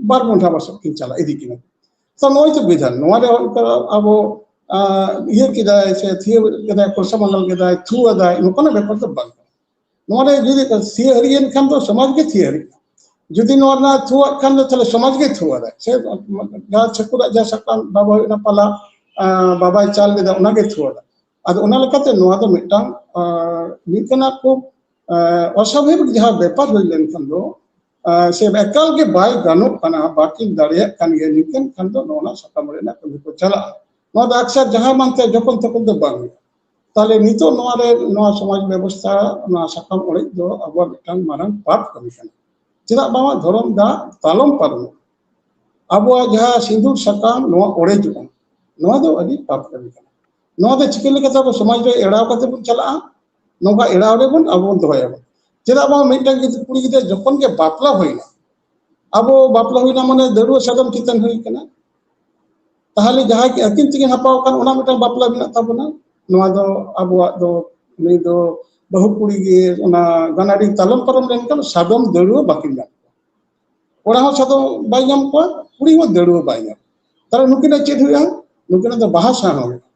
ᱵᱟᱨ ᱢᱚᱦᱰᱟ ᱵᱟᱥᱚᱜ ᱠᱤᱱ ᱪᱟᱞᱟᱜ ᱤᱫᱤ ᱠᱤᱱᱟ᱾ ᱛᱚ ᱱᱚᱜᱼᱚᱭ ᱛᱚ ᱵᱤᱫᱷᱟᱱ, ᱱᱚᱣᱟ ᱨᱮ ᱚᱱᱠᱟ ᱟᱵᱚ, ᱟ, ᱤᱭᱟᱹ ᱠᱮᱫᱟᱭ ᱥᱮ ᱛᱷᱤᱭᱟᱹ ᱠᱮᱫᱟᱭ, ᱠᱚᱞᱥᱟ ᱢᱟᱸᱰᱟᱞ ᱠᱮᱫᱟᱭ, ᱛᱷᱩ ᱟᱫᱟᱭ, ᱱᱚᱝᱠᱟᱱᱟᱜ ᱵᱮᱯᱟᱨ ᱫᱚ ᱵᱟᱝ ᱠᱟᱱᱟ᱾ ᱱᱚᱣᱟ ᱨᱮ ᱡᱩᱫᱤ ᱛᱷᱤᱭᱟᱹ ᱦᱟᱹᱨᱤᱭᱮᱱ ᱠᱷᱟᱱ ᱫᱚ ᱥᱚᱢᱟᱡᱽ ᱜᱮ ᱛᱷᱤᱭᱟᱹ ᱦᱟᱹᱨᱤᱜᱼᱟ᱾ ᱡᱩᱫᱤ ᱱᱚᱣᱟ ᱨᱮᱱᱟᱜ ᱛᱷᱩᱣᱟᱜ ᱠᱷᱟᱱ ᱫᱚ, ᱛᱟᱦᱞᱮ ᱥᱚᱢᱟᱡᱽ ᱜᱮ ᱛᱷᱩᱣᱟᱫᱟᱭ᱾ ᱥᱮ ᱡᱟᱦᱟᱸ ᱪᱷᱟᱹᱠᱩᱨᱟᱜ ᱡᱟᱦᱟᱸ ᱥᱟᱠᱟᱢ ᱵᱟᱵᱟ ᱦᱩᱭᱩᱜ ᱠᱟᱱᱟ ᱯᱟᱞᱟ, ᱟᱸ, ᱵᱟᱵᱟᱭ ᱪᱟᱞ ᱞᱮᱫᱟ, ᱚᱱᱟᱜᱮ ᱛᱷᱩᱣᱟᱫᱟ᱾ ᱟᱫᱚ ᱚᱱᱟ ᱞᱮᱠᱟᱛᱮ ᱱᱚᱣᱟ ᱫᱚ ᱢᱤᱫᱴᱟᱝ, ᱟᱸ, ᱱᱤᱝᱠᱟᱹᱱᱟᱜ ᱠᱷᱩᱵ, ᱟᱸ, ᱚᱥᱟᱵᱷᱟᱵᱤᱠ ᱡᱟᱦᱟᱸ ᱵᱮᱯᱟᱨ ᱦᱩᱭ ᱞᱮᱱᱠᱷᱟᱱ ᱫᱚ, ᱟᱸ, ᱥᱮ ᱮᱠᱟᱞ ᱜᱮ ᱵᱟᱭ ᱜᱟᱱᱚᱜ ᱠᱟᱱᱟ, ᱵᱟᱹᱠᱤᱱ ᱫᱟᱲᱮᱭᱟᱜ ᱠᱟᱱ ᱜᱮᱭᱟ, ᱱᱤᱝᱠᱟᱹᱱ ᱠᱷᱟᱱ ᱫᱚ ᱱᱚᱣᱟ ᱥᱟᱠᱟᱢ ᱨᱮᱱᱟᱜ ᱠᱟᱹᱢᱤ ᱠᱚ ᱪᱟᱞᱟᱜᱼᱟ᱾ ᱱᱚᱣᱟ ᱫᱚ ᱟᱠᱥᱟᱨ ᱡᱟᱦᱟᱸ ᱢᱟᱱᱛᱮ ᱡᱚᱠᱷᱚᱱ ᱛᱚᱠᱷᱚᱱ ᱫᱚ ᱵᱟᱝ ᱦᱩᱭᱩᱜᱼᱟ᱾ ᱛᱟᱦᱞᱮ ᱱᱤᱛᱚᱜ ᱱᱚᱣᱟ ᱨᱮ, ᱱᱚᱣᱟ ᱥᱚᱢᱟᱡᱽ ᱵᱮᱵᱚᱥᱛᱷᱟ, ᱱᱚᱣᱟ ᱥᱟᱠᱟᱢ ᱚᱲᱮᱡ ᱫᱚ ᱟᱵᱚᱣᱟᱜ ᱢᱤᱫᱴᱟᱝ ᱢᱟᱨᱟᱝ ᱯᱟᱯ ᱠᱟᱹᱢᱤ ᱠᱟᱱᱟ᱾ ᱪᱮᱫᱟᱜ ᱵᱟᱝᱢᱟ ᱫᱷᱚᱨᱚᱢ ᱫᱟᱜ ᱛᱟᱞᱚᱢ ᱯᱟᱨᱚᱢᱚᱜ, ᱟᱵᱚᱣᱟᱜ ᱡᱟᱦᱟᱸ ᱥᱤᱸᱫᱩᱨ ᱥᱟᱠᱟᱢ ᱱᱚᱣᱟ ᱚᱲᱮᱡᱚᱜᱼᱟ, ᱱᱚᱣᱟ ᱫᱚ ᱟᱹᱰᱤ ᱯᱟᱯ ᱠᱟᱹᱢᱤ ᱠᱟᱱᱟ᱾ ᱱᱚᱣᱟ ᱫᱚ ᱪᱤᱠᱟᱹ ᱞᱮᱠᱟᱛᱮ ᱟᱵᱚ ᱥᱚᱢᱟᱡᱽ ᱨᱮ ᱮᱲᱟᱣ ᱠᱟᱛᱮ ᱵᱚᱱ ᱪᱟᱞᱟᱜᱼᱟ? ᱱᱚᱝᱠᱟ ᱮᱲᱟᱣ ᱨᱮᱵᱚᱱ ᱟᱵᱚ ᱵᱚᱱ ᱫᱚᱦᱚᱭᱟᱵᱚᱱ᱾ ᱪᱮᱫᱟᱜ ᱵᱟᱝ ᱢᱤᱫᱴᱟᱝ ᱜᱤᱫᱽᱨᱟᱹ, ᱠᱩᱲᱤ ᱜᱤᱫᱽᱨᱟᱹ ᱡᱚᱠᱷᱚᱱ ᱜᱮ ᱵᱟᱯᱞᱟ ᱦᱩᱭᱱᱟ, ᱟᱵᱚ ᱵᱟᱯᱞᱟ ᱦᱩᱭᱱᱟ ᱢᱟᱱᱮ ᱫᱟᱹᱲᱩᱣᱟᱹ ᱥᱟᱫᱚᱢ ᱪᱮᱛᱟᱱ ᱦᱩᱭ ᱠᱟᱱᱟ᱾ ᱛᱟᱦᱞᱮ ᱡᱟᱦᱟᱸᱭ ᱟᱹᱠᱤᱱ ᱛᱮᱠᱤᱱ ᱦᱟᱯᱟᱣ ᱟᱠᱟᱱ, ᱚᱱᱟ ᱢᱤᱫᱴᱟᱝ ᱵᱟᱯᱞᱟ ᱢᱮᱱᱟᱜ ᱛᱟᱵᱚᱱᱟ᱾ ᱱᱚᱣᱟ ᱫᱚ ᱟᱵᱚᱣᱟᱜ ᱫᱚ, ᱱᱩᱭ ᱫᱚ ᱵᱟᱹᱦᱩ ᱠᱩᱲᱤ ᱜᱮ ᱚᱱᱟ ᱜᱟᱱᱟᱰᱤ ᱛᱟᱞᱚᱢ ᱯᱟᱨᱚᱢ ᱞᱮᱱᱠᱷᱟᱱ ᱥᱟᱫᱚᱢ ᱫᱟᱹᱲᱩᱣᱟᱹ ᱵᱟᱹᱠᱤᱱ ᱧᱟᱢ ᱠᱚᱣᱟ᱾ ᱠᱚᱲᱟ ᱦᱚᱸ ᱥᱟᱫᱚᱢ ᱵᱟᱭ ᱧᱟᱢ ᱠᱚᱣᱟ, ᱠᱩᱲᱤ ᱦᱚᱸ ᱫᱟᱹᱲᱩᱣᱟᱹ ᱵᱟᱭ ᱧᱟᱢ᱾ ᱛᱟᱦᱞᱮ ᱱᱩᱠᱤᱱᱟᱜ ᱪᱮᱫ ᱦᱩᱭᱩᱜᱼᱟ? ᱱᱩᱠᱤᱱᱟᱜ ᱫᱚ ᱵᱟᱦᱟ ᱥᱟᱦᱟ ᱦᱩᱭᱩᱜᱼᱟ᱾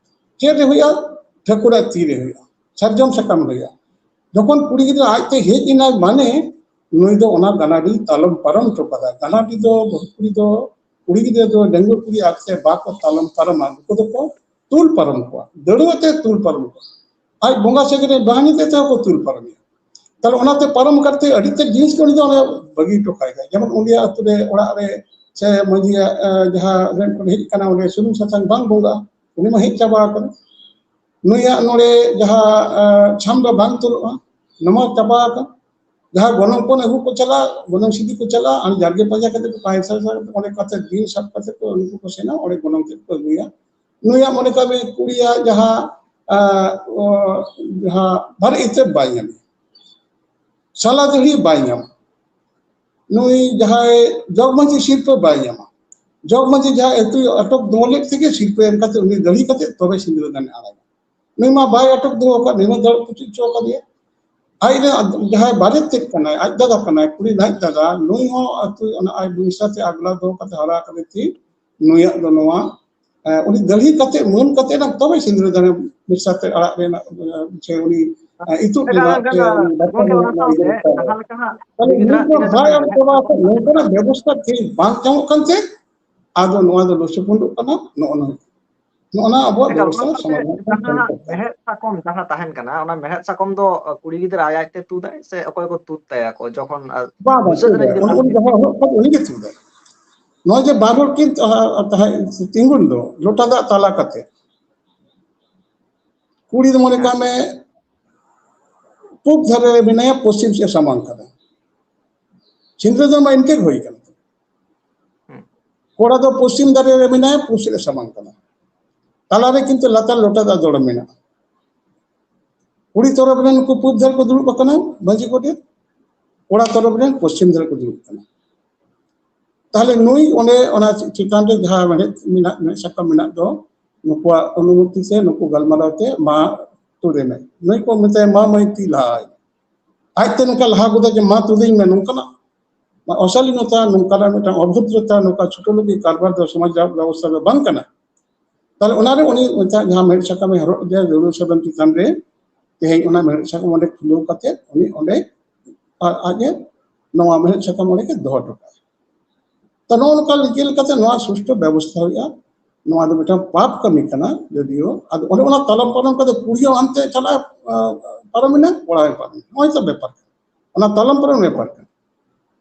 ᱪᱮᱫ ᱨᱮ ᱦᱩᱭᱩᱜᱼᱟ? ᱴᱷᱟᱹᱠᱩᱨᱟᱜ ᱛᱤ ᱨᱮ ᱦᱩᱭᱩᱜᱼᱟ, ᱥᱟᱨᱡᱚᱢ ᱥᱟᱠᱟᱢ ᱨᱮ ᱦᱩᱭᱩᱜᱼᱟ᱾ ᱡᱚᱠᱷᱚᱱ ᱠᱩᱲᱤ ᱜᱤᱫᱽᱨᱟᱹ ᱟᱡᱛᱮ ᱦᱮᱡ ᱮᱱᱟᱭ, ᱢᱟᱱᱮ ᱱᱩᱭ ᱫᱚ ᱚᱱᱟ ᱜᱟᱱᱟᱰᱤ ᱛᱟᱞᱚᱢ ᱯᱟᱨᱚᱢ ᱦᱚᱴᱚ ᱠᱟᱫᱟ᱾ ᱜᱟᱱᱟᱰᱤ ᱫᱚ ᱵᱟᱹᱦᱩ ᱠᱩᱲᱤ ᱫᱚ, ᱠᱩᱲᱤ ᱜᱤᱫᱽᱨᱟᱹ ᱫᱚ ᱰᱟᱺᱜᱩᱣᱟᱹ ᱠᱩᱲᱤ ᱟᱡᱛᱮ ᱵᱟᱠᱚ ᱛᱟᱞᱚᱢ ᱯᱟᱨᱚᱢᱟ, ᱩᱱᱠᱩ ᱫᱚᱠᱚ ᱛᱩᱞ ᱯᱟᱨᱚᱢ ᱠᱚᱣᱟ, ᱫᱟᱹᱲᱩᱣᱟᱹ ᱛᱮ ᱛᱩᱞ ᱯᱟᱨᱚᱢ ᱠᱚᱣᱟ᱾ ᱟᱡ ᱵᱚᱸᱜᱟ ᱥᱮᱫ ᱨᱮ ᱵᱟᱦᱟ ᱧᱩᱛᱮ ᱛᱮᱦᱚᱸ ᱠᱚ ᱛᱩᱞ ᱯᱟᱨᱚᱢᱮᱭᱟ᱾ ᱛᱟᱦᱞᱮ ᱚᱱᱟᱛᱮ ᱯᱟᱨᱚᱢ ᱠᱟᱛᱮ ᱟᱹᱰᱤ ᱛᱮᱫ ᱡᱤᱱᱤᱥ ᱜᱮ ᱩᱱᱤ ᱫᱚ ᱚᱱᱮ ᱵᱟᱹᱜᱤ ᱦᱚᱴᱚ ᱠᱟᱭ ᱜᱮᱭᱟ᱾ ᱡᱮᱢᱚᱱ ᱩᱱᱤᱭᱟᱜ ᱟᱹᱛᱩ ᱨᱮ, ᱚᱲᱟᱜ ᱨᱮ, ᱥᱮ ᱢᱟᱹᱡᱷᱤᱭᱟᱜ, ᱮ, ᱡᱟᱦᱟᱸ ᱨᱮᱱ ᱠᱚ ᱦᱮᱡ ᱠᱟᱱᱟ, ᱚᱸᱰᱮ ᱥᱩᱱᱩᱢ ᱥᱟᱥᱟᱝ ᱵᱟᱝ ᱵᱚᱸᱜᱟᱜᱼᱟ, ᱩᱱᱤ ᱢᱟ ᱦᱮᱡ ᱪᱟᱵᱟ ᱟᱠᱟᱱᱟ᱾ ᱱᱩᱭᱟᱜ ᱱᱚᱰᱮ ᱡᱟᱦᱟᱸ, ᱮ, ᱪᱷᱟᱢᱰᱟ ᱵᱟᱝ ᱛᱚᱞᱚᱜᱼᱟ, ᱱᱚᱣᱟ ᱪᱟᱵᱟ ᱟᱠᱟᱱᱟ᱾ ᱡᱟᱦᱟᱸ ᱜᱚᱱᱚᱝ ᱯᱚᱱ ᱟᱹᱜᱩ ᱠᱚ ᱪᱟᱞᱟᱜ, ᱜᱚᱱᱚᱝ ᱥᱤᱫᱤ ᱠᱚ ᱪᱟᱞᱟᱜ, ᱟᱨ ᱡᱟᱨᱜᱮ ᱯᱟᱸᱡᱟ ᱠᱟᱛᱮ ᱠᱚ ᱯᱟᱭᱥᱟ ᱥᱟᱵ ᱠᱟᱛᱮ, ᱚᱸᱰᱮ ᱠᱟᱛᱮ ᱫᱤᱱ ᱥᱟᱵ ᱠᱟᱛᱮ ᱠᱚ, ᱩᱱᱠᱩ ᱠᱚ ᱥᱮᱱᱟ, ᱚᱸᱰᱮ ᱜᱚᱱᱚᱝ ᱛᱮᱫ ᱠᱚ ᱟᱹᱜᱩᱭᱟ᱾ ᱱᱩᱭᱟᱜ ᱢᱚᱱᱮ ᱠᱟᱜ ᱢᱮ ᱠᱩᱲᱤᱭᱟᱜ ᱡᱟᱦᱟᱸ, ᱟ, ᱚ, ᱡᱟᱦᱟᱸ ᱵᱟᱨᱮ ᱤᱛᱟᱹᱫ ᱵᱟᱭ ᱧᱟᱢᱟ, ᱥᱟᱞᱟ ᱫᱟᱹᱲᱦᱤ ᱵᱟᱭ ᱧᱟᱢᱟ, ᱱᱩᱭ ᱡᱟᱦᱟᱸᱭ ᱡᱚᱜᱽ ᱢᱟᱹᱡᱷᱤ ᱥᱤᱨᱯᱟᱹ ᱵᱟᱭ ᱧᱟᱢᱟ᱾ ᱡᱚᱜᱽ ᱢᱟᱹᱡᱷᱤ ᱡᱟᱦᱟᱸ ᱟᱹᱛᱩᱭ ᱟᱴᱚᱠ ᱫᱚᱦᱚ ᱞᱮᱫ ᱛᱮᱜᱮ ᱥᱤᱨᱯᱟᱹ ᱮᱢ ᱠᱟᱛᱮ ᱩᱱᱤ ᱫᱟᱹᱲᱦᱤ ᱠᱟᱛᱮ ᱛᱚᱵᱮ ᱥᱤᱸᱫᱽᱨᱟᱹ ᱫᱟᱱᱮ ᱟᱲᱟᱜᱟ᱾ ᱱᱩᱭ ᱢᱟ ᱵᱟᱭ ᱟᱴᱚᱠ ᱫᱚᱦᱚ ᱟᱠᱟᱫ, ᱱᱩᱭ ᱢᱟ ᱫᱟᱹᱲ ᱯᱩᱪᱩᱡ ᱦᱚᱪᱚ ᱟᱠᱟᱫᱮᱭᱟ᱾ ᱟᱡ ᱨᱮᱱ ᱡᱟᱦᱟᱸᱭ ᱵᱟᱨᱮᱛ ᱛᱮᱫ ᱠᱟᱱᱟᱭ, ᱟᱡ ᱫᱟᱫᱟ ᱠᱟᱱᱟᱭ, ᱠᱩᱲᱤ ᱨᱮᱱ ᱟᱡ ᱫᱟᱫᱟ, ᱱᱩᱭ ᱦᱚᱸ ᱟᱹᱛᱩ ᱚᱱᱟ ᱟᱡ ᱵᱚᱝᱥᱟ ᱛᱮ ᱟᱜᱽᱞᱟ ᱫᱚᱦᱚ ᱠᱟᱛᱮ ᱦᱟᱨᱟ ᱟᱠᱟᱫᱮ ᱛᱮ ᱱᱩᱭᱟᱜ ᱫᱚ ᱱᱚᱣᱟ, ᱮ, ᱩᱱᱤ ᱫᱟᱹᱲᱦᱤ ᱠᱟᱛᱮ, ᱢᱟᱹᱱ ᱠᱟᱛᱮ ᱱᱟᱜ ᱛᱚᱵᱮ ᱥᱤᱸᱫᱽᱨᱟᱹ ᱫᱟᱱᱮ ᱢᱤᱫ ᱥᱟᱛᱮ ᱟᱲᱟᱜ ᱨᱮᱱᱟᱜ, ᱮ, ᱥᱮ ᱩᱱᱤ ᱤᱛᱩᱫ ᱞᱮᱱᱟ᱾ ᱜᱚᱝᱠᱮ, ᱚᱱᱟ ᱥᱟᱶᱛᱮ ᱡᱟᱦᱟᱸ ᱞᱮᱠᱟ ᱦᱟᱸᱜ ᱛᱟᱦᱞᱮ ᱠᱩᱲᱤ ᱜᱤᱫᱽᱨᱟᱹ ᱱᱚᱝᱠᱟ ᱛᱤᱱᱟᱹᱜ ᱵᱟᱭ ᱜᱟᱱ ᱮᱢ ᱢᱮᱱᱟᱜ ᱠᱚᱣᱟ, ᱛᱟᱠᱚᱣᱟ, ᱱᱚᱝᱠᱟᱱᱟᱜ ᱵᱮᱵᱚᱥᱛᱷᱟ ᱴᱷᱤᱠ ᱵᱟᱝ ᱧᱟᱢᱚᱜ ᱠᱟᱱᱛᱮ ᱟᱫᱚ ᱱᱚᱣᱟ ᱫᱚ ᱞᱚᱥᱚᱯᱚᱱᱚᱜ ᱠᱟᱱᱟ᱾ ᱱᱚᱜᱼᱚ ᱱᱚᱣᱟ, ᱱᱚᱜᱼᱚ ᱱᱚᱣᱟ ᱟᱵᱚᱣᱟᱜ ᱮᱠᱟᱞ, ᱚᱱᱟ ᱵᱮᱵᱚᱥᱛᱷᱟ ᱥᱟᱶᱛᱮ ᱥᱚᱢᱟᱫᱷᱟᱱ ᱡᱟᱦᱟᱸ ᱠᱟᱱᱟ᱾ ᱢᱮᱲᱦᱮᱫ ᱥᱟᱠᱚᱢ ᱡᱟᱦᱟᱸ ᱛᱟᱦᱮᱱ ᱠᱟᱱᱟ, ᱚᱱᱟ ᱢᱮᱲᱦᱮᱫ ᱥᱟᱠᱚᱢ ᱫᱚ ᱠᱩᱲᱤ ᱜᱤᱫᱽᱨᱟᱹ ᱟᱡ ᱟᱡᱛᱮ ᱛᱩᱫᱟᱭ ᱥᱮ ᱚᱠᱚᱭ ᱠᱚ ᱛᱩᱫ ᱛᱟᱭᱟ ᱠᱚ ᱡᱚᱠᱷᱚᱱ, ᱟᱨ ᱵᱟᱝ, ᱵᱟᱝ, ᱢᱩᱪᱟᱹᱫ ᱨᱮ ᱛᱩᱫᱟᱭ᱾ ᱡᱮ ᱩᱱᱤ ᱜᱮ ᱛᱩᱫᱟᱭ᱾ ᱱᱚᱜᱼᱚᱭ ᱡᱮ ᱵᱟᱨ ᱦᱚᱲ ᱠᱤᱱ ᱛᱟᱦᱮᱸ ᱛᱤᱸᱜᱩᱱ ᱫᱚ ᱞᱚᱴᱟ ᱫᱟᱜ ᱛᱟᱞᱟ ᱠᱟᱛᱮ, ᱠᱩᱲᱤ ᱫᱚ ᱢᱚᱱᱮ ᱠᱟᱜ ᱢᱮ ᱯᱩᱵ ᱫᱷᱟᱨᱮ ᱨᱮ ᱢᱮᱱᱟᱭᱟ, ᱯᱚᱥᱪᱤᱢ ᱥᱮᱫ ᱥᱟᱢᱟᱝ ᱠᱟᱱᱟ᱾ ᱥᱤᱸᱫᱽᱨᱟᱹ ᱫᱟᱱ ᱢᱟ ᱤᱱᱠᱟᱹ ᱜᱮ ᱦᱩᱭ ᱠᱟᱱᱟ᱾ ᱦᱩᱸ᱾ ᱠᱚᱲᱟ ᱫᱚ ᱯᱚᱥᱪᱤᱢ ᱫᱷᱟᱨᱮ ᱨᱮ ᱢᱮᱱᱟᱭᱟ, ᱯᱩᱵ ᱥᱮᱫ ᱮ ᱥᱟᱢᱟᱝ ᱠᱟᱱᱟ᱾ ᱛᱟᱞᱟᱨᱮ ᱠᱤᱱᱛᱩ ᱞᱟᱛᱟᱨ ᱞᱚᱴᱟ ᱫᱟᱜ ᱫᱚᱲᱚᱢ ᱢᱮᱱᱟᱜᱼᱟ᱾ ᱠᱩᱲᱤ ᱛᱚᱨᱚᱯ ᱨᱮᱱ ᱩᱱᱠᱩ ᱯᱩᱵ ᱫᱷᱟᱨᱮ ᱠᱚ ᱫᱩᱲᱩᱵ ᱟᱠᱟᱱᱟ ᱢᱟᱹᱡᱷᱤ ᱜᱚᱰᱮᱛ, ᱠᱚᱲᱟ ᱛᱚᱨᱚᱯ ᱨᱮᱱ ᱯᱚᱥᱪᱤᱢ ᱫᱷᱟᱨᱮ ᱠᱚ ᱫᱩᱲᱩᱵ ᱟᱠᱟᱱᱟ᱾ ᱛᱟᱦᱞᱮ ᱱᱩᱭ ᱚᱸᱰᱮ ᱚᱱᱟ ᱪᱮᱛᱟᱱ ᱨᱮ ᱡᱟᱦᱟᱸ ᱢᱮᱲᱦᱮᱫ ᱢᱮᱱᱟᱜ, ᱢᱮᱲᱦᱮᱫ ᱥᱟᱠᱟᱢ ᱢᱮᱱᱟᱜ ᱫᱚ, ᱱᱩᱠᱩᱣᱟᱜ ᱚᱱᱩᱢᱚᱛᱤ ᱥᱮ ᱱᱩᱠᱩ ᱜᱟᱞᱢᱟᱨᱟᱣ ᱛᱮ ᱢᱟ ᱛᱩᱫᱮ ᱢᱮ᱾ ᱱᱩᱭ ᱠᱚ ᱢᱮᱛᱟᱭᱟ, "ᱢᱟ ᱢᱟᱹᱭ, ᱛᱤ ᱞᱟᱦᱟᱭ ᱢᱮ᱾" ᱟᱡᱛᱮ ᱱᱚᱝᱠᱟ ᱞᱟᱦᱟ ᱜᱚᱫᱟ ᱡᱮ, "ᱢᱟ ᱛᱩᱫᱤᱧ ᱢᱮ", ᱱᱚᱝᱠᱟᱱᱟᱜ ᱚᱥᱟᱞᱤᱱᱚᱛᱟ, ᱱᱚᱝᱠᱟᱱᱟᱜ ᱢᱤᱫᱴᱟᱝ ᱚᱵᱷᱚᱫᱨᱚᱛᱟ, ᱱᱚᱝᱠᱟ ᱪᱷᱳᱴᱳ ᱞᱳᱠᱤ ᱠᱟᱨᱵᱟᱨ ᱫᱚ ᱥᱚᱢᱟᱡᱽ ᱨᱮᱭᱟᱜ ᱵᱮᱵᱚᱥᱛᱷᱟ ᱫᱚ ᱵᱟᱝ ᱠᱟᱱᱟ᱾ ᱛᱟᱦᱞᱮ ᱚᱱᱟᱨᱮ ᱩᱱᱤ ᱚᱱᱠᱟ ᱡᱟᱦᱟᱸ ᱢᱮᱲᱦᱮᱫ ᱥᱟᱠᱟᱢᱮ ᱦᱚᱨᱚᱜ ᱤᱫᱤᱭᱟ ᱫᱟᱹᱣᱲᱟᱹ ᱥᱟᱫᱚᱢ ᱪᱮᱛᱟᱱ ᱨᱮ, ᱛᱮᱦᱮᱧ ᱚᱱᱟ ᱢᱮᱲᱦᱮᱫ ᱥᱟᱠᱟᱢ ᱚᱸᱰᱮ ᱠᱷᱩᱞᱟᱹᱣ ᱠᱟᱛᱮ ᱩᱱᱤ ᱚᱸᱰᱮ ᱟᱨ ᱟᱡ ᱮ ᱱᱚᱣᱟ ᱢᱮᱲᱦᱮᱫ ᱥᱟᱠᱟᱢ ᱚᱸᱰᱮ ᱜᱮ ᱫᱚᱦᱚ ᱦᱚᱴᱚ ᱠᱟᱜᱼᱟ᱾ ᱛᱚ ᱱᱚᱜᱼᱚ ᱱᱚᱝᱠᱟ ᱞᱮᱠᱟ ᱞᱮᱠᱟᱛᱮ ᱱᱚᱣᱟ ᱥᱩᱥᱴᱷᱩ ᱵᱮᱵᱚᱥᱛᱷᱟ ᱦᱩᱭᱩᱜᱼᱟ᱾ ᱱᱚᱣᱟ ᱫᱚ ᱢᱤᱫᱴᱟᱝ ᱯᱟᱯ ᱠᱟᱹᱢᱤ ᱠᱟᱱᱟ ᱡᱚᱫᱤᱭᱳ, ᱟᱫᱚ ᱚᱱᱮ ᱚᱱᱟ ᱛᱟᱞᱚᱢ ᱯᱟᱨᱚᱢ ᱠᱟᱛᱮ ᱠᱩᱲᱤ ᱦᱚᱸ ᱦᱟᱱᱛᱮ ᱪᱟᱞᱟᱜ, ᱟᱸ, ᱯᱟᱨᱚᱢᱮᱱᱟ, ᱠᱚᱲᱟ ᱦᱚᱸᱭ ᱯᱟᱨᱚᱢᱮᱱᱟ᱾ ᱱᱚᱜᱼᱚᱭ ᱛᱚ ᱵᱮᱯᱟᱨ ᱠᱟᱱᱟ, ᱚᱱᱟ ᱛᱟᱞᱚᱢ ᱯᱟᱨᱚᱢ ᱵᱮᱯᱟᱨ ᱠᱟᱱᱟ᱾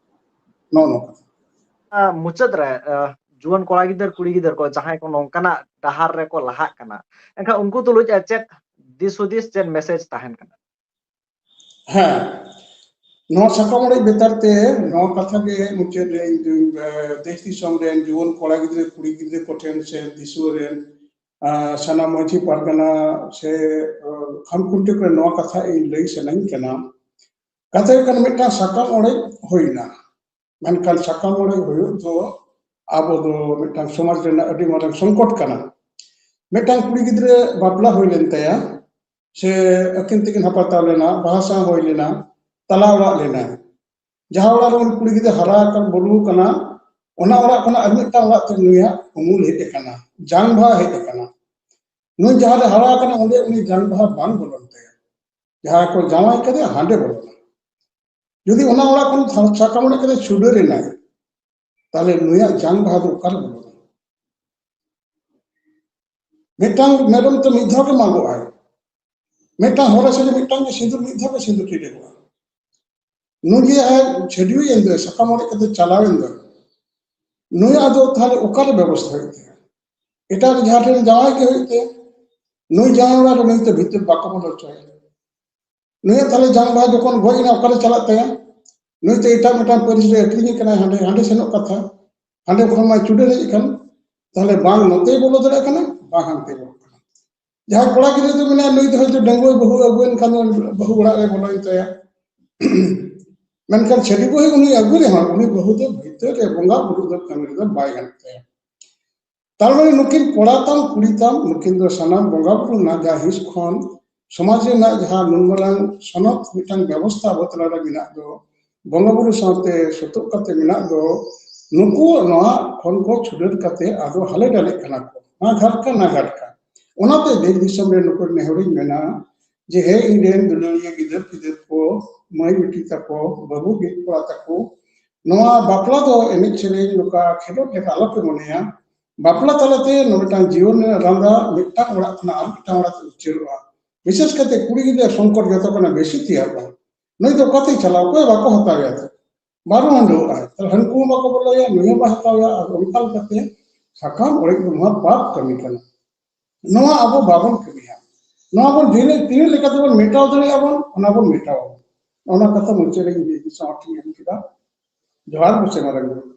ᱱᱚᱜᱼᱚ ᱱᱚᱝᱠᱟ᱾ ᱟᱸ, ᱢᱩᱪᱟᱹᱫ ᱨᱮ, ᱟᱸ, ᱡᱩᱣᱟᱹᱱ ᱠᱚᱲᱟ ᱜᱤᱫᱟᱹᱨ ᱠᱩᱲᱤ ᱜᱤᱫᱟᱹᱨ ᱠᱚ ᱡᱟᱦᱟᱸᱭ ᱠᱚ ᱱᱚᱝᱠᱟᱱᱟᱜ ᱰᱟᱦᱟᱨ ᱨᱮᱠᱚ ᱞᱟᱦᱟᱜ ᱠᱟᱱᱟ, ᱮᱱᱠᱷᱟᱱ ᱩᱱᱠᱩ ᱛᱩᱞᱩᱡ ᱟᱨ ᱪᱮᱫ ᱫᱤᱥ ᱦᱩᱫᱤᱥ, ᱪᱮᱫ ᱢᱮᱥᱮᱡᱽ ᱛᱟᱦᱮᱱ ᱠᱟᱱᱟ? ᱦᱮᱸ, ᱱᱚᱣᱟ ᱥᱟᱠᱟᱢ ᱚᱲᱮᱡ ᱵᱮᱯᱟᱨ ᱛᱮ ᱱᱚᱣᱟ ᱠᱟᱛᱷᱟ ᱜᱮ ᱢᱩᱪᱟᱹᱫ ᱨᱮ ᱤᱧ ᱫᱩᱧ, ᱮ, ᱫᱮᱥ ᱫᱤᱥᱚᱢ ᱨᱮᱱ ᱡᱩᱣᱟᱹᱱ ᱠᱚᱲᱟ ᱜᱤᱫᱽᱨᱟᱹ ᱠᱩᱲᱤ ᱜᱤᱫᱽᱨᱟᱹ ᱠᱚᱴᱷᱮᱱ ᱥᱮ ᱫᱤᱥᱩᱣᱟᱹ ᱨᱮᱱ, ᱟ, ᱥᱟᱱᱟᱢ ᱢᱟᱹᱡᱷᱤ ᱯᱟᱨᱜᱟᱱᱟ ᱥᱮ, ᱟ, ᱠᱷᱟᱢ ᱠᱷᱩᱱᱴᱤ ᱠᱚᱨᱮ ᱱᱚᱣᱟ ᱠᱟᱛᱷᱟ ᱤᱧ ᱞᱟᱹᱭ ᱥᱟᱱᱟᱧ ᱠᱟᱱᱟ᱾ ᱠᱟᱛᱷᱟ ᱦᱩᱭᱩᱜ ᱠᱟᱱᱟ, ᱢᱤᱫᱴᱟᱝ ᱥᱟᱠᱟᱢ ᱚᱲᱮᱡ ᱦᱩᱭᱱᱟ, ᱢᱮᱱᱠᱷᱟᱱ ᱥᱟᱠᱟᱢ ᱚᱲᱮᱡ ᱦᱩᱭᱩᱜ ᱫᱚ ᱟᱵᱚ ᱫᱚ ᱢᱤᱫᱴᱟᱝ ᱥᱚᱢᱟᱡᱽ ᱨᱮᱱᱟᱜ ᱟᱹᱰᱤ ᱢᱟᱨᱟᱝ ᱥᱚᱝᱠᱚᱴ ᱠᱟᱱᱟ᱾ ᱢᱤᱫᱴᱟᱝ ᱠᱩᱲᱤ ᱜᱤᱫᱽᱨᱟᱹ ᱵᱟᱯᱞᱟ ᱦᱩᱭ ᱞᱮᱱ ᱛᱟᱭᱟ, ᱥᱮ ᱟᱹᱠᱤᱱ ᱛᱮᱠᱤᱱ ᱦᱟᱯᱟᱛᱟᱣ ᱞᱮᱱᱟ, ᱵᱟᱦᱟ ᱥᱟᱶ ᱦᱩᱭ ᱞᱮᱱᱟ, ᱛᱟᱞᱟ ᱚᱲᱟᱜ ᱞᱮᱱᱟ᱾ ᱡᱟᱦᱟᱸ ᱚᱲᱟᱜ ᱨᱮ ᱩᱱᱤ ᱠᱩᱲᱤ ᱜᱤᱫᱽᱨᱟᱹ ᱦᱟᱨᱟ ᱟᱠᱟᱱ, ᱵᱚᱞᱚ ᱟᱠᱟᱱᱟ, ᱚᱱᱟ ᱚᱲᱟᱜ ᱠᱷᱚᱱᱟᱜ ᱟᱨ ᱢᱤᱫᱴᱟᱝ ᱚᱲᱟᱜ ᱛᱮ ᱱᱩᱭᱟᱜ ᱩᱢᱩᱞ ᱦᱮᱡ ᱟᱠᱟᱱᱟ, ᱡᱟᱝ ᱵᱟᱦᱟ ᱦᱮᱡ ᱟᱠᱟᱱᱟ᱾ ᱱᱩᱭ ᱡᱟᱦᱟᱸ ᱨᱮ ᱦᱟᱨᱟ ᱟᱠᱟᱱᱟ, ᱚᱸᱰᱮ ᱩᱱᱤ ᱡᱟᱝ ᱵᱟᱦᱟ ᱵᱟᱝ ᱵᱚᱞᱚᱱ ᱛᱟᱭᱟ᱾ ᱡᱟᱦᱟᱸᱭ ᱠᱚ ᱡᱟᱶᱟᱭ ᱠᱟᱫᱮᱭᱟ ᱦᱟᱸᱰᱮ ᱵᱚᱞᱚᱱᱟ᱾ ᱡᱩᱫᱤ ᱚᱱᱟ ᱚᱲᱟᱜ ᱠᱷᱚᱱ ᱥᱟ-, ᱥᱟᱠᱟᱢ ᱚᱲᱮᱡ ᱠᱟᱛᱮ ᱪᱷᱩᱰᱟᱹᱨ ᱮᱱᱟᱭ, ᱛᱟᱦᱞᱮ ᱱᱩᱭᱟᱜ ᱡᱟᱝ ᱵᱟᱦᱟ ᱫᱚ ᱚᱠᱟᱨᱮ ᱵᱚᱞᱚᱱᱟ? ᱢᱤᱫᱴᱟᱝ ᱢᱮᱨᱚᱢ ᱛᱚ ᱢᱤᱫ ᱫᱷᱟᱣ ᱜᱮ ᱢᱟᱜᱚᱜᱼᱟᱭ, ᱢᱤᱫᱴᱟᱝ ᱦᱚᱨᱚ ᱥᱟᱹᱨᱤ ᱢᱤᱫᱴᱟᱝ ᱜᱮ ᱥᱤᱸᱫᱩᱨ, ᱢᱤᱫ ᱫᱷᱟᱣ ᱜᱮ ᱥᱤᱸᱫᱩᱨ ᱴᱤᱰᱟᱹᱜᱚᱜᱼᱟ᱾ ᱱᱩᱭ ᱡᱮ ᱟᱡ ᱪᱷᱟᱹᱰᱣᱤ ᱮᱱ ᱫᱚᱭ, ᱥᱟᱠᱟᱢ ᱚᱲᱮᱡ ᱠᱟᱛᱮ ᱪᱟᱞᱟᱣ ᱮᱱ ᱫᱚᱭ, ᱱᱩᱭᱟᱜ ᱫᱚ ᱛᱟᱦᱞᱮ ᱚᱠᱟᱨᱮ ᱵᱮᱵᱚᱥᱛᱷᱟ ᱦᱩᱭᱩᱜ ᱛᱟᱭᱟ? ᱮᱴᱟᱜ ᱨᱮ ᱡᱟᱦᱟᱸ ᱴᱷᱮᱱ ᱡᱟᱶᱟᱭ ᱜᱮ ᱦᱩᱭᱩᱜ ᱛᱟᱭᱟ, ᱱᱩᱭ ᱡᱟᱶᱟᱭ ᱚᱲᱟᱜ ᱨᱮ ᱱᱩᱭ ᱫᱚ ᱵᱷᱤᱛᱟᱹᱨ ᱵᱟᱠᱚ ᱵᱚᱞᱚ ᱦᱚᱪᱚᱣᱟᱭᱟ᱾ ᱱᱩᱭᱟᱜ ᱛᱟᱦᱞᱮ ᱡᱟᱝ ᱵᱟᱦᱟ ᱡᱚᱠᱷᱚᱱ ᱜᱚᱡ ᱮᱱᱟ, ᱚᱠᱟᱨᱮ ᱪᱟᱞᱟᱜ ᱛᱟᱭᱟ? ᱱᱩᱭ ᱛᱚ ᱮᱴᱟᱜ ᱢᱤᱫᱴᱟᱝ ᱯᱟᱹᱨᱤᱥ ᱨᱮ ᱟᱹᱠᱷᱨᱤᱧ ᱠᱟᱱᱟᱭ, ᱦᱟᱸᱰᱮ, ᱦᱟᱸᱰᱮ ᱥᱮᱱᱚᱜ ᱠᱟᱛᱷᱟ, ᱦᱟᱸᱰᱮ ᱠᱷᱚᱱ ᱢᱟᱭ ᱪᱩᱰᱟᱹᱨ ᱦᱮᱡ ᱟᱠᱟᱱ, ᱛᱟᱦᱞᱮ ᱵᱟᱝ ᱱᱚᱛᱮᱭ ᱵᱚᱞᱚ ᱫᱟᱲᱮᱭᱟᱜ ᱠᱟᱱᱟ, ᱵᱟᱝ ᱦᱟᱱᱛᱮᱭ ᱵᱚᱞᱚᱜ ᱠᱟᱱᱟ᱾ ᱡᱟᱦᱟᱸᱭ ᱠᱚᱲᱟ ᱜᱤᱫᱽᱨᱟᱹ ᱫᱚ ᱢᱮᱱᱟᱭᱟ, ᱱᱩᱭ ᱫᱚ ᱦᱚᱭᱛᱳ ᱰᱟᱺᱜᱩᱣᱟᱹ ᱵᱟᱹᱦᱩ ᱟᱹᱜᱩᱭᱮᱱ ᱠᱷᱟᱱ ᱫᱚ ᱵᱟᱹᱦᱩ ᱚᱲᱟᱜ ᱨᱮ ᱵᱚᱞᱚᱭᱮᱱ ᱛᱟᱭᱟ᱾ ᱢᱮᱱᱠᱷᱟᱱ ᱪᱷᱟᱹᱰᱣᱤ ᱵᱟᱹᱦᱩ ᱩᱱᱤ ᱟᱹᱜᱩ ᱨᱮᱦᱚᱸ, ᱩᱱᱤ ᱵᱟᱹᱦᱩ ᱫᱚ ᱵᱷᱤᱛᱟᱹᱨ ᱨᱮ ᱵᱚᱸᱜᱟ ᱵᱩᱨᱩ ᱫᱚ ᱠᱟᱹᱢᱤ ᱨᱮᱫᱚ ᱵᱟᱭ ᱜᱟᱱᱚᱜ ᱛᱟᱭᱟ᱾ ᱛᱟᱨ ᱢᱟᱱᱮ ᱱᱩᱠᱤᱱ ᱠᱚᱲᱟ ᱛᱟᱢ ᱠᱩᱲᱤ ᱛᱟᱢ, ᱱᱩᱠᱤᱱ ᱫᱚ ᱥᱟᱱᱟᱢ ᱵᱚᱸᱜᱟ ᱵᱩᱨᱩ ᱨᱮᱱᱟᱜ ᱡᱟᱦᱟᱸ ᱦᱤᱸᱥ ᱠᱷᱚᱱ ᱥᱚᱢᱟᱡᱽ ᱨᱮᱱᱟᱜ ᱡᱟᱦᱟᱸ ᱱᱩᱱ ᱢᱟᱨᱟᱝ ᱥᱚᱱᱚᱛ ᱢᱤᱫᱴᱟᱝ ᱵᱮᱵᱚᱥᱛᱷᱟ ᱟᱵᱚ ᱛᱟᱞᱟᱨᱮ ᱢᱮᱱᱟᱜ ᱫᱚ, ᱵᱚᱸᱜᱟ ᱵᱩᱨᱩ ᱥᱟᱶᱛᱮ ᱥᱚᱛᱚᱜ ᱠᱟᱛᱮ ᱢᱮᱱᱟᱜ ᱫᱚ, ᱱᱩᱠᱩ ᱱᱚᱣᱟ ᱠᱷᱚᱱ ᱠᱚ ᱪᱷᱩᱰᱟᱹᱨ ᱠᱟᱛᱮ ᱟᱫᱚ ᱦᱟᱞᱮ ᱰᱟᱞᱮᱜ ᱠᱟᱱᱟ ᱠᱚ, ᱱᱟ ᱜᱷᱟᱴᱠᱟ, ᱱᱟ ᱜᱷᱟᱴᱠᱟ᱾ ᱚᱱᱟᱛᱮ ᱫᱮᱥ ᱫᱤᱥᱚᱢ ᱨᱮ ᱱᱩᱠᱩ ᱱᱮᱦᱚᱨᱤᱧ ᱢᱮᱱᱟ ᱡᱮ, ᱦᱮ ᱤᱧ ᱨᱮᱱ ᱫᱩᱞᱟᱹᱲᱤᱭᱟᱹ ᱜᱤᱫᱟᱹᱨ ᱯᱤᱫᱟᱹᱨ ᱠᱚ, ᱢᱟᱹᱭ ᱵᱤᱴᱤ ᱛᱟᱠᱚ, ᱵᱟᱹᱵᱩ ᱜᱤᱫ ᱠᱚᱲᱟ ᱛᱟᱠᱚ, ᱱᱚᱣᱟ ᱵᱟᱯᱞᱟ ᱫᱚ ᱮᱱᱮᱡ ᱥᱮᱨᱮᱧ ᱱᱚᱝᱠᱟ ᱠᱷᱮᱞᱳᱰ ᱞᱮᱠᱟ ᱟᱞᱚᱯᱮ ᱢᱚᱱᱮᱭᱟ᱾ ᱵᱟᱯᱞᱟ ᱛᱟᱞᱟᱛᱮ ᱢᱤᱫᱴᱟᱝ ᱡᱤᱭᱚᱱ ᱨᱮᱱᱟᱜ ᱨᱟᱸᱫᱟ ᱢᱤᱫᱴᱟᱝ ᱚᱲᱟᱜ ᱠᱷᱚᱱᱟᱜ ᱟᱨ ᱢᱤᱫᱴᱟᱝ ᱚᱲᱟᱜ ᱛᱮ ᱩᱪᱟᱹᱲᱚᱜᱼᱟ᱾ ᱵᱤᱥᱮᱥ ᱠᱟᱛᱮ ᱠᱩᱲᱤ ᱜᱤᱫᱽᱨᱟᱹ ᱥᱚᱝᱠᱚᱴ ᱡᱚᱛᱚ ᱠᱷᱚᱱᱟᱜ ᱵᱮᱥᱤ ᱛᱮᱭᱟᱨᱚᱜᱼᱟ᱾ ᱱᱩᱭ ᱫᱚ ᱚᱠᱟᱛᱮᱭ ᱪᱟᱞᱟᱣ? ᱚᱠᱚᱭ ᱵᱟᱠᱚ ᱦᱟᱛᱟᱣᱮᱭᱟ ᱛᱚ᱾ ᱵᱟᱨᱚ ᱦᱟᱺᱰᱣᱟᱹᱜᱼᱟᱭ, ᱛᱟᱦᱞᱮ ᱦᱟᱹᱱᱠᱩ ᱦᱚᱸ ᱵᱟᱠᱚ ᱵᱚᱞᱚᱭᱟ, ᱱᱩᱭ ᱦᱚᱸ ᱵᱟᱭ ᱦᱟᱛᱟᱣᱮᱭᱟ᱾ ᱟᱨ ᱚᱱᱠᱟ ᱞᱮᱠᱟᱛᱮ ᱥᱟᱠᱟᱢ ᱚᱲᱮᱡ ᱫᱚ ᱱᱚᱣᱟ ᱯᱟᱯ ᱠᱟᱹᱢᱤ ᱠᱟᱱᱟ᱾ ᱱᱚᱣᱟ ᱟᱵᱚ ᱵᱟᱵᱚᱱ ᱠᱟᱹᱢᱤᱭᱟ᱾ ᱱᱚᱣᱟ ᱵᱚᱱ ᱛᱤᱱᱟᱹᱜ, ᱛᱤᱱᱟᱹᱜ ᱞᱮᱠᱟ ᱛᱮᱵᱚᱱ ᱢᱮᱴᱟᱣ ᱫᱟᱲᱮᱭᱟᱜᱼᱟ ᱵᱚᱱ, ᱚᱱᱟ ᱵᱚᱱ ᱢᱮᱴᱟᱣᱟ᱾ ᱚᱱᱟ ᱠᱟᱛᱷᱟ ᱢᱩᱪᱟᱹᱫ ᱨᱮ ᱤᱧ ᱢᱤᱫ ᱥᱟᱶ ᱴᱷᱮᱱ ᱮᱢ ᱠᱮᱫᱟ᱾ ᱡᱚᱦᱟᱨ, ᱢᱟᱪᱮ ᱢᱟᱨᱟᱝ ᱵᱩᱨᱩ᱾